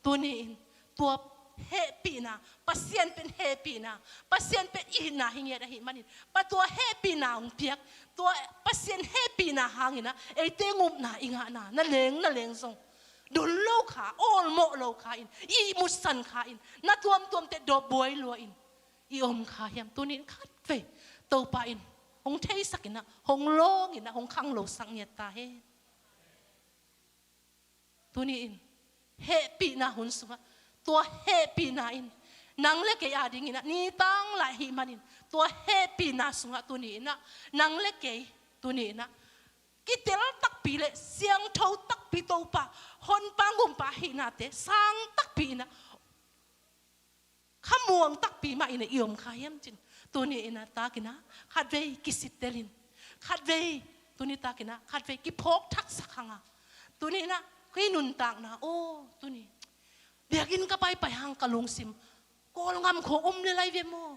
Tuni-in tua hehpihna, Pasian pen hehpihna, Pasian pen itna hi ngiat ahih manin, pa tua hehpihna hong piak, tua Pasian hehpihna hangin ah eite ngupna i ngahna na leng na leng zong dun lo kha, awlmawh lo kha in, ihmutsan kha in, na tuamtuamte dawp buai lua in i om kha hiam? Tuni-in khatvei Topa in hong theisak in ah, hong lawng in ah, hong khanglosak ngiat ta hen. Tuni-in hehpihna hun sungah tua hehpihna in nang le kei adingin ah nitang lai ahih manin, tua hehpihna sungah tuni-in ah nang le kei tuni-in ah kitel takpi le siangtho takpi Topa honpa gumpa ahihnate sang takpi in ah khamuang takpi mah in ah i om kha hiam cin? Tuni-in ah takin ah khatvei kisittel in, khatvei, tuni takin ah khatvei kiphawk thaksak hang a, tuni-in ah kei nuntakna, aw, tuni biakinn ka paipai hang ka lungsim Kawlgam khawng om le lai ve maw?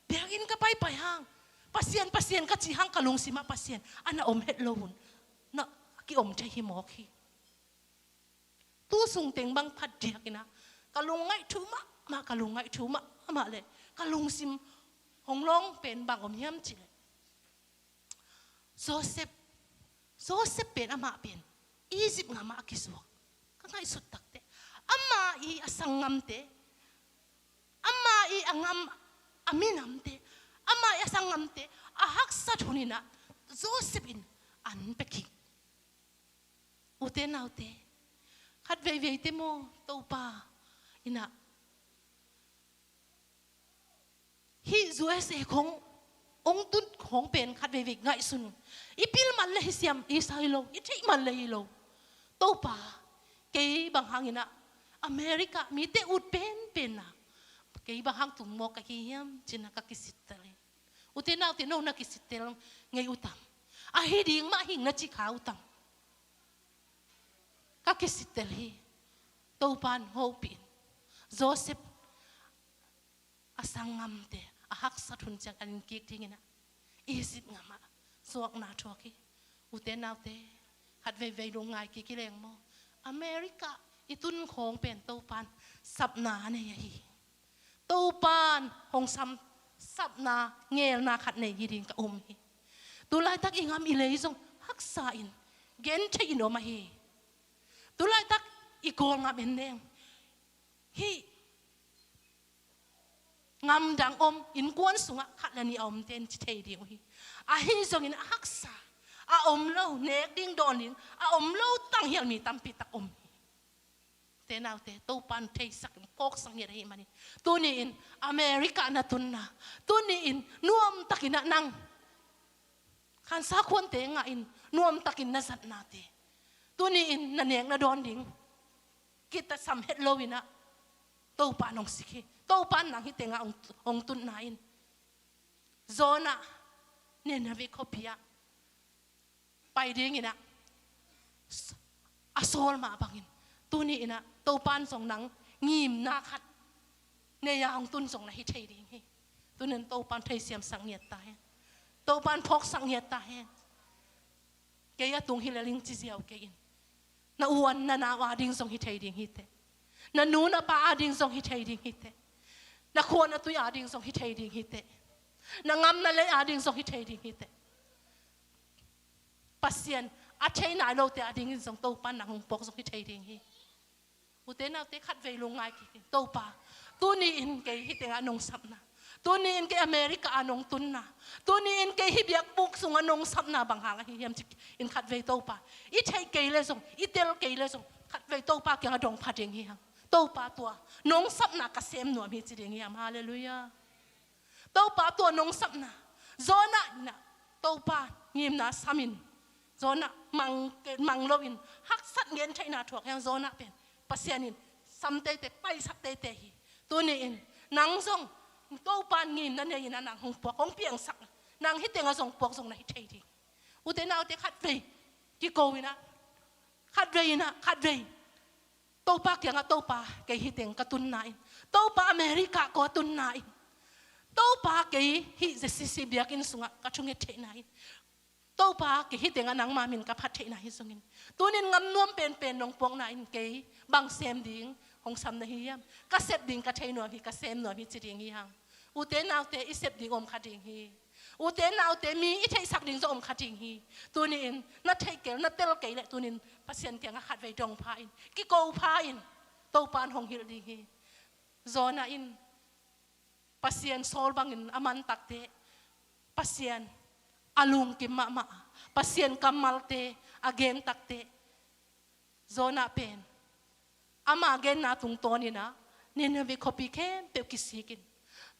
Biakinn ka paipai hang Pasian, Pasian ka cih hang ka lungsim ah Pasian a na om het lo hun na kiom thei hi mawk hi. Tu sung teng bang phat diakin ah ka lungngaih thu mahmah, ka lungngaih thu mahmah le ka lungsim hong lawng pen bang om hiam cih leh, Joseph, Joseph pen amah pen Egypt gam ah a kizuak. Ka ngaihsut takteh ama i a sanggamte, ama i a gam, a minamte, ama i a sanggamte a haksat hun in ah Joseph in an pia kik. Ute naute, khat veivei te maw, Topa in ah hih U S A khong ong tun khong pen khat veivei ngaihsun. I pil man le hi siam, i sa hi lo, i theih man le hi lo. Topa, kei bang hang in ah America mite ut penpen na kei bang hang tung mawk ka hi hiam cin ah ka kisittel hi. Ute naute, no na kisittel ngei uh tam? Ahi ding mah hing na ci kha uh tam? Ka kisittel hi. Topa'n hopih in, Joseph a sanggamte a haksat hun ciang an kik dingin ah Egypt gam ah suakna thuak hi. Ute naute, khat veivei lungngai kik hi leng maw, America i tun khawng pen Topa'n sapna a nei ahi hi. Topa'n hong sam sapna, ngelna khat nei hi ding ka um hi. Tulaitak i gam i lei zong haksa in, genthei in om ahi hi. Tulaitak i Kawlgam en leng hih gamdang om, innkuan sungah khat le nih a omte in ci thei ding uh hi. Ahi zongin a haksa, a om lo, nek ding, dawn ding a om lo tanghial mi tampi tak om hi. Ute naute, Topa'n theisak in, phawksak ngiat ahih manin, tuni-in America na tunna, tuni-in nuamtakin ah nang khansa khuante ngah in nuamtakin na zatnate, tuni-in na nek na dawn ding kitasam het lo in ah Topa'n hong sik hi. Topa'n nang hih tengah hong, hong tunna in, Jonah Nineveh khuapi ah pai dingin ah a sawl mah bangin, tuni-in ah Topa'n zong nang ngimna khat nei a hong tun zong na hi thei ding hi. Tuni-in Topa'n theisiamsak ngiat ta hen. Topa'n phawksak ngiat ta hen. Kei a tung hi lel ing ci ziau kei in. Na u an, na nau ading zong hi thei ding hi teh. Na nu na pa ading zong hi thei ding hi teh. Na khua na tui ading zong hi thei ding hi teh. Na gam na lei ading zong hi thei ding hi teh. Pasian a thei nai lote a dingin zong Topa nang hong puak zong hi thei ding hi. Ute naute, khatvei lungngai kik in, Topa, tuni-in kei hih tengah nong sapna, tuni-in kei America ah nong tunna, tuni-in kei hih biakbuk sungah nong sapna bang hang ahi hiam ci-in khatvei Topa i theih kei le zong, i tel kei le zong, khatvei Topa kiangah dong pha ding hi hang. Topa, tua nong sapna ka sem nuam hi ci ding hi hang. Halleluiah. Topa, tua nong sapna, Jonah in ah Topa ngimna samin, Jonah mang, mang loin haksat ngen theihna thuak hi hang. Jonah pen Pasian in sam teitei, paisak teitei hi. Tuni-in nang zong Topa ngimna nei-in ah nang hong puak, hong piangsak, nang hih tengah zong puak zong na hi thei ding. Ute naute, khatvei kiko in ah, khatvei in ah, khatvei Topa kiangah, Topa, kei hih teng ka tunna in, Topa, America kong tunna in, Topa, kei hih Z C C biakinn sungah ka thunget theihna in, Topa, kei hih tengah nangma min ka phat theihna hi zongin, tunin ngam nuam penpen nong puakna in kei bang sem ding hong sam na hi hiam? Ka sep ding ka thei nuam hi, ka sem nuam hi ci ding hi hang. Ute naute, i sep ding om kha ding hi. Ute naute, mi i theihsak ding zong om kha ding hi. Tuni-in na theih kei, na tel kei leh tunin Pasian kiangah khatvei dong pha in, kiko pha in, Topa in hong hilh ding hi. Jonah in Pasian sawl bangin a man takteh, Pasian a lungkim mahmah, Pasian kammalte a gen takteh, Jonah pen ama genna tungtawnin ah Nineveh khuapi khempeuh kisik in,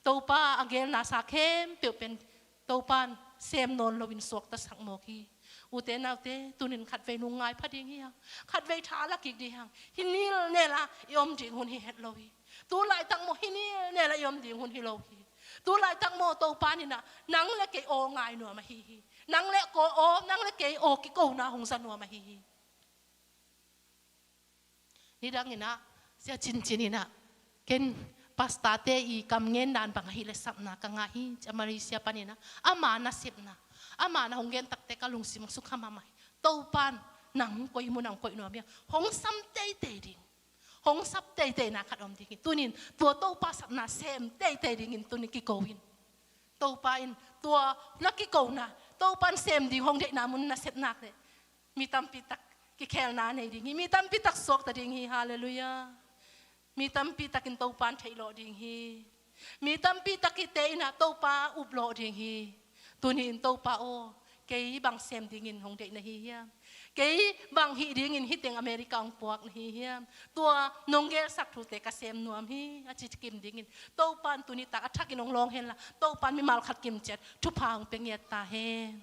Topa a gelna sa khempeuh pen Topa in sem nawn loin suaktasak mawk hi. Ute naute, tunin khatvei lungngai pha ding hi hang. Khatvei tha la kik ding hi hang. Hi nilnel ah i om ding hun hi het lo hi. Tu laitak maw hi nilnel ah i om ding hun hi lo hi. Tu laitak maw Topa in ah nang le kei aw ngai nuam ahi hi. Nang le kei aw, nang le kei aw kikona hong za nuam ahi hi. Nidang in ah, Sia Cin Cin in ah, ken pastor-te i kam ngen dan bang ahih leh sapna ka ngah hi, ci a Malaysia panin ah, ama nasepna, ama na hong gen takteh ka lungsim hong sukha mahmah hi. Topa in nang koi mun ah hong koih nuam hiam? Hong sam teitei ding, hong sap teiteina khat om ding hi. Tunin tua Topa sapna sem teitei dingin tunin kiko in. Topa in tua na kikona, Topa in sem ding hong deihna mun na sep nak leh, mi tampi tak kikhelna nei ding hi, mi tampi tak suakta ding hi. Halleluiah. Mi tampi takin Topa in theih lawh ding hi. Mi tampi tak hihte in ah Topa up lawh ding hi. Tuni-in Topa aw, kei bang sem dingin hong deih na hi hiam? Kei bang hih dingin hih teng America hong puak na hi hiam? Tua nong gelsak thute ka sem nuam hi, a ci kim dingin Topa in tuni tak a thakin hong lawng henla, Topa in mimal khat kimciat thupha hong pia ngiat ta hen.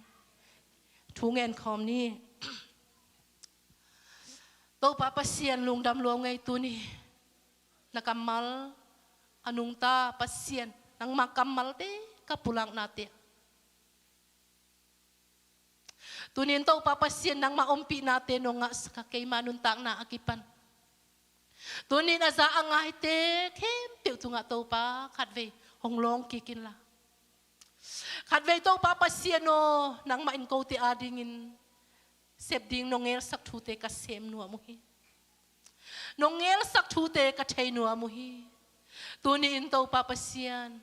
Thu ngen khawm ni. Topa Pasian, lungdam lua ung ei tuni. Na kammal a nungta Pasian, nangma kammalte ka pulaknate, tunin Topa Pasian, nangma ompihnate nong ngahsak a, keima nuntakna a kipan tunin a za a ngaite khempeuh tungah Topa khatvei hong lawng kik inla, khatvei Topa Pasian aw, nangmah in kote adingin sep ding nong ngelsak thute ka sem nuam uh hi. Nong ngelsak thute ka thei nuam uh hi. Tuni-in Topa Pasian,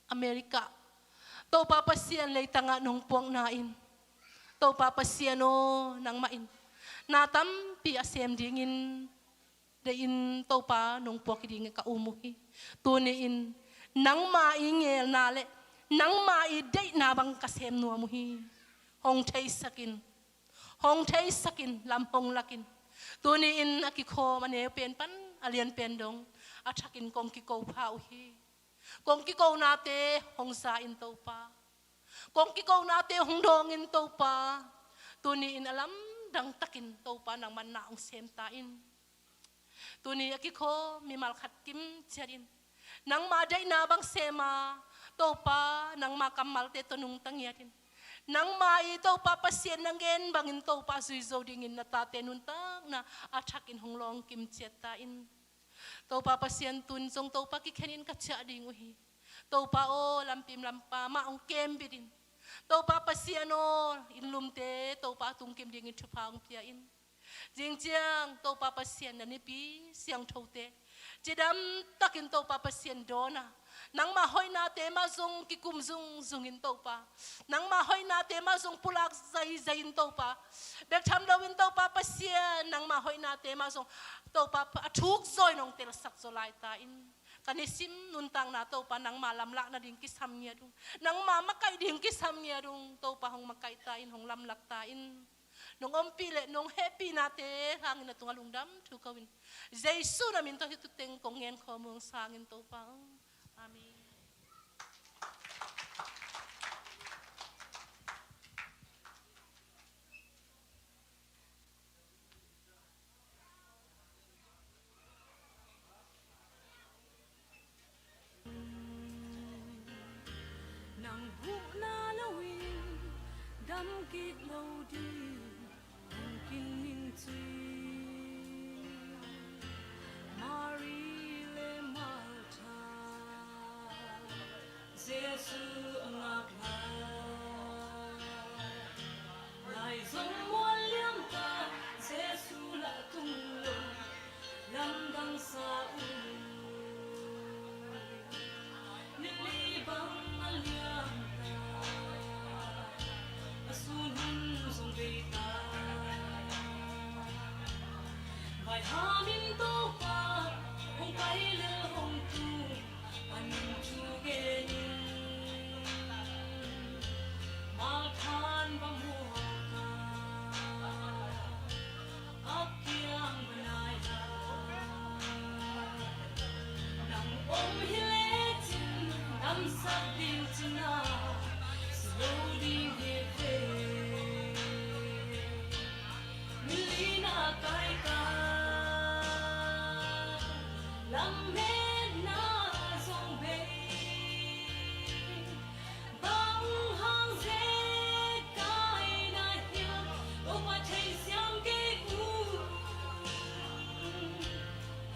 America, Topa Pasian, leitangah nong puakna in, Topa Pasian aw, nangmah in na tampi a sem dingin deihin Topa nong puak hi dingin ka um uh hi. Tuni-in nangma i ngelna le nangma i deihna bang ka sem nuam uh hi. Hong theisak in, hong theisak in, lam hong lak in. Tuni-in a kikhawm a neu pen pan a lian pen dong a thakin kong kiko pha uh hi. Kong kikonate hong za in Topa. Kong kikonate hong dawng in Topa. Tuni-in a lamdang takin Topa nangmah na hong sem ta in. Tuni a kikhawm mimal khat kimciat in nangma deihna bang sem a, Topa, nangma kammalte tawh nungta ngiat in, nangma i Topa Pasian na gen bangin Topa zui zo dingin na tate nuntakna a thakin hong lawng kimciat ta in. Topa Pasian, tun zong Topa kikhenin ka ciah ding uh hi. Topa aw, lampim lampa mah hong kembit in. Topa Pasian aw, inn lumte Topa a tungkim dingin thupha hong pia in. Zing ciang Topa Pasian, na nipi siangthote cidam takin Topa Pasian dawn a, Nangmah hoihnate mah zong kikum zungzung in Topa. Nangmah hoihnate mah zong pulak zaizai in Topa. Bek tham loin Topa Pasian, nangmah hoihnate mah zong Topa a thuk zaw in hong telsak zaw lai ta in. Ka nisim nuntakna Topa nangmah lamlahna ding kisam ngiat ung. Nangmah makaih ding kisam ngiat ung. Topa hong makaih ta in, hong lamlak ta in. Nong ompih le nong hehpihnate hangin na tungah lungdam thu ko in. Jesu na min tawh hih thuteng kong ngen khawm ung sangin Topa. Amen. Nang huhna loin dam kik lo ding hong kin ning ci. Mari le Martha, Jesu a ngaklah. Lai zong mual liam ta, Jesu lah tung lo, lamdang sa uh. Nili bang a liam ta, a sun hun zong bei ta. Vai hamin Topa hong kai lel hong tung, an thu genin Marthan va muak a, a kiang va nai lai. Nang om hi lecin damsak ding cina si lo ding hi ve. Milina kai ta, lametna zong bei. Bang hang zek kai na hiam, Topa thei siam kei uh.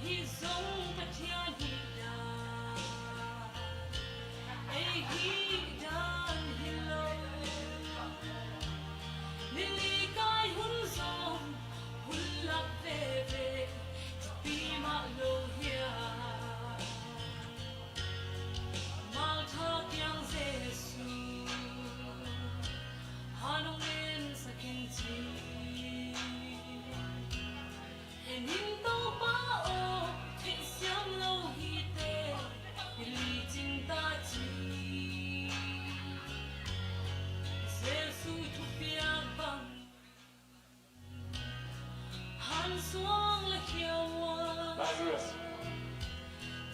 Hih zong Pathian hih dan, ei hih dan hi lo. Nili kai hun zong hun lap veve, thupi mah lo hiam? Martha kiang Jesu han hong ensak in ci. En in Topa aw, theihsiam lo hi teh, i licin ta ci. Jesu thupiak bang han suang la khia ua. Lazarus.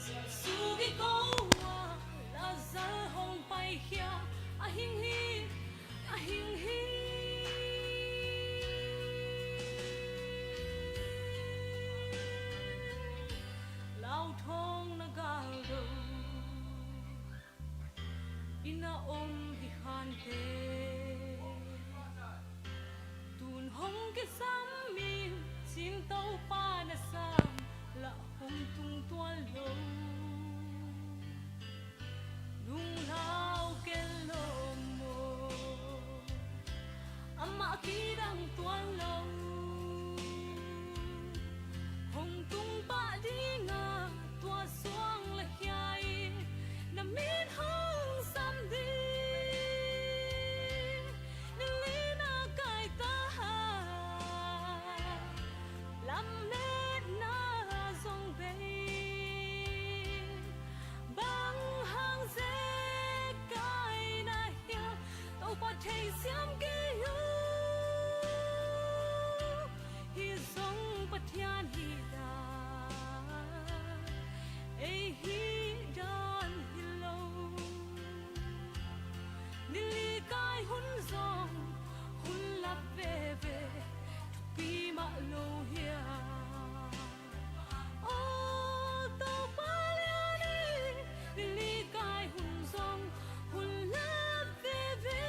Jesu kiko ua, Lazar hong paikhia, a hing hi, a hing hi. Lauthawng na gal do, inn a om hi khante. Tun hong kisam in cin Topa na sam lah hong tung tuan lo. Lunglau ken lo maw? Amah kidang tuan lo. Hong tung pah dingah tua suang la khia in, na min hong sam ding. Nili na kai ta, lametna zong bei. Bang hang zek kai na hiam, Topa thei siam kei uh. Hih zong Pathian hih dan, ei hih dan hi lo. Nili kai hun zong hun lap veve, thupi mah lo hiam? Aw Topa lian i, nili kai hun zong hun lap veve,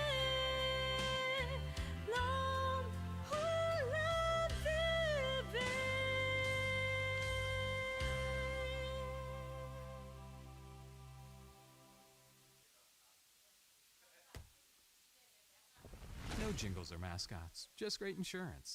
lam hun lap veve. No jingles or mascots, just great insurance.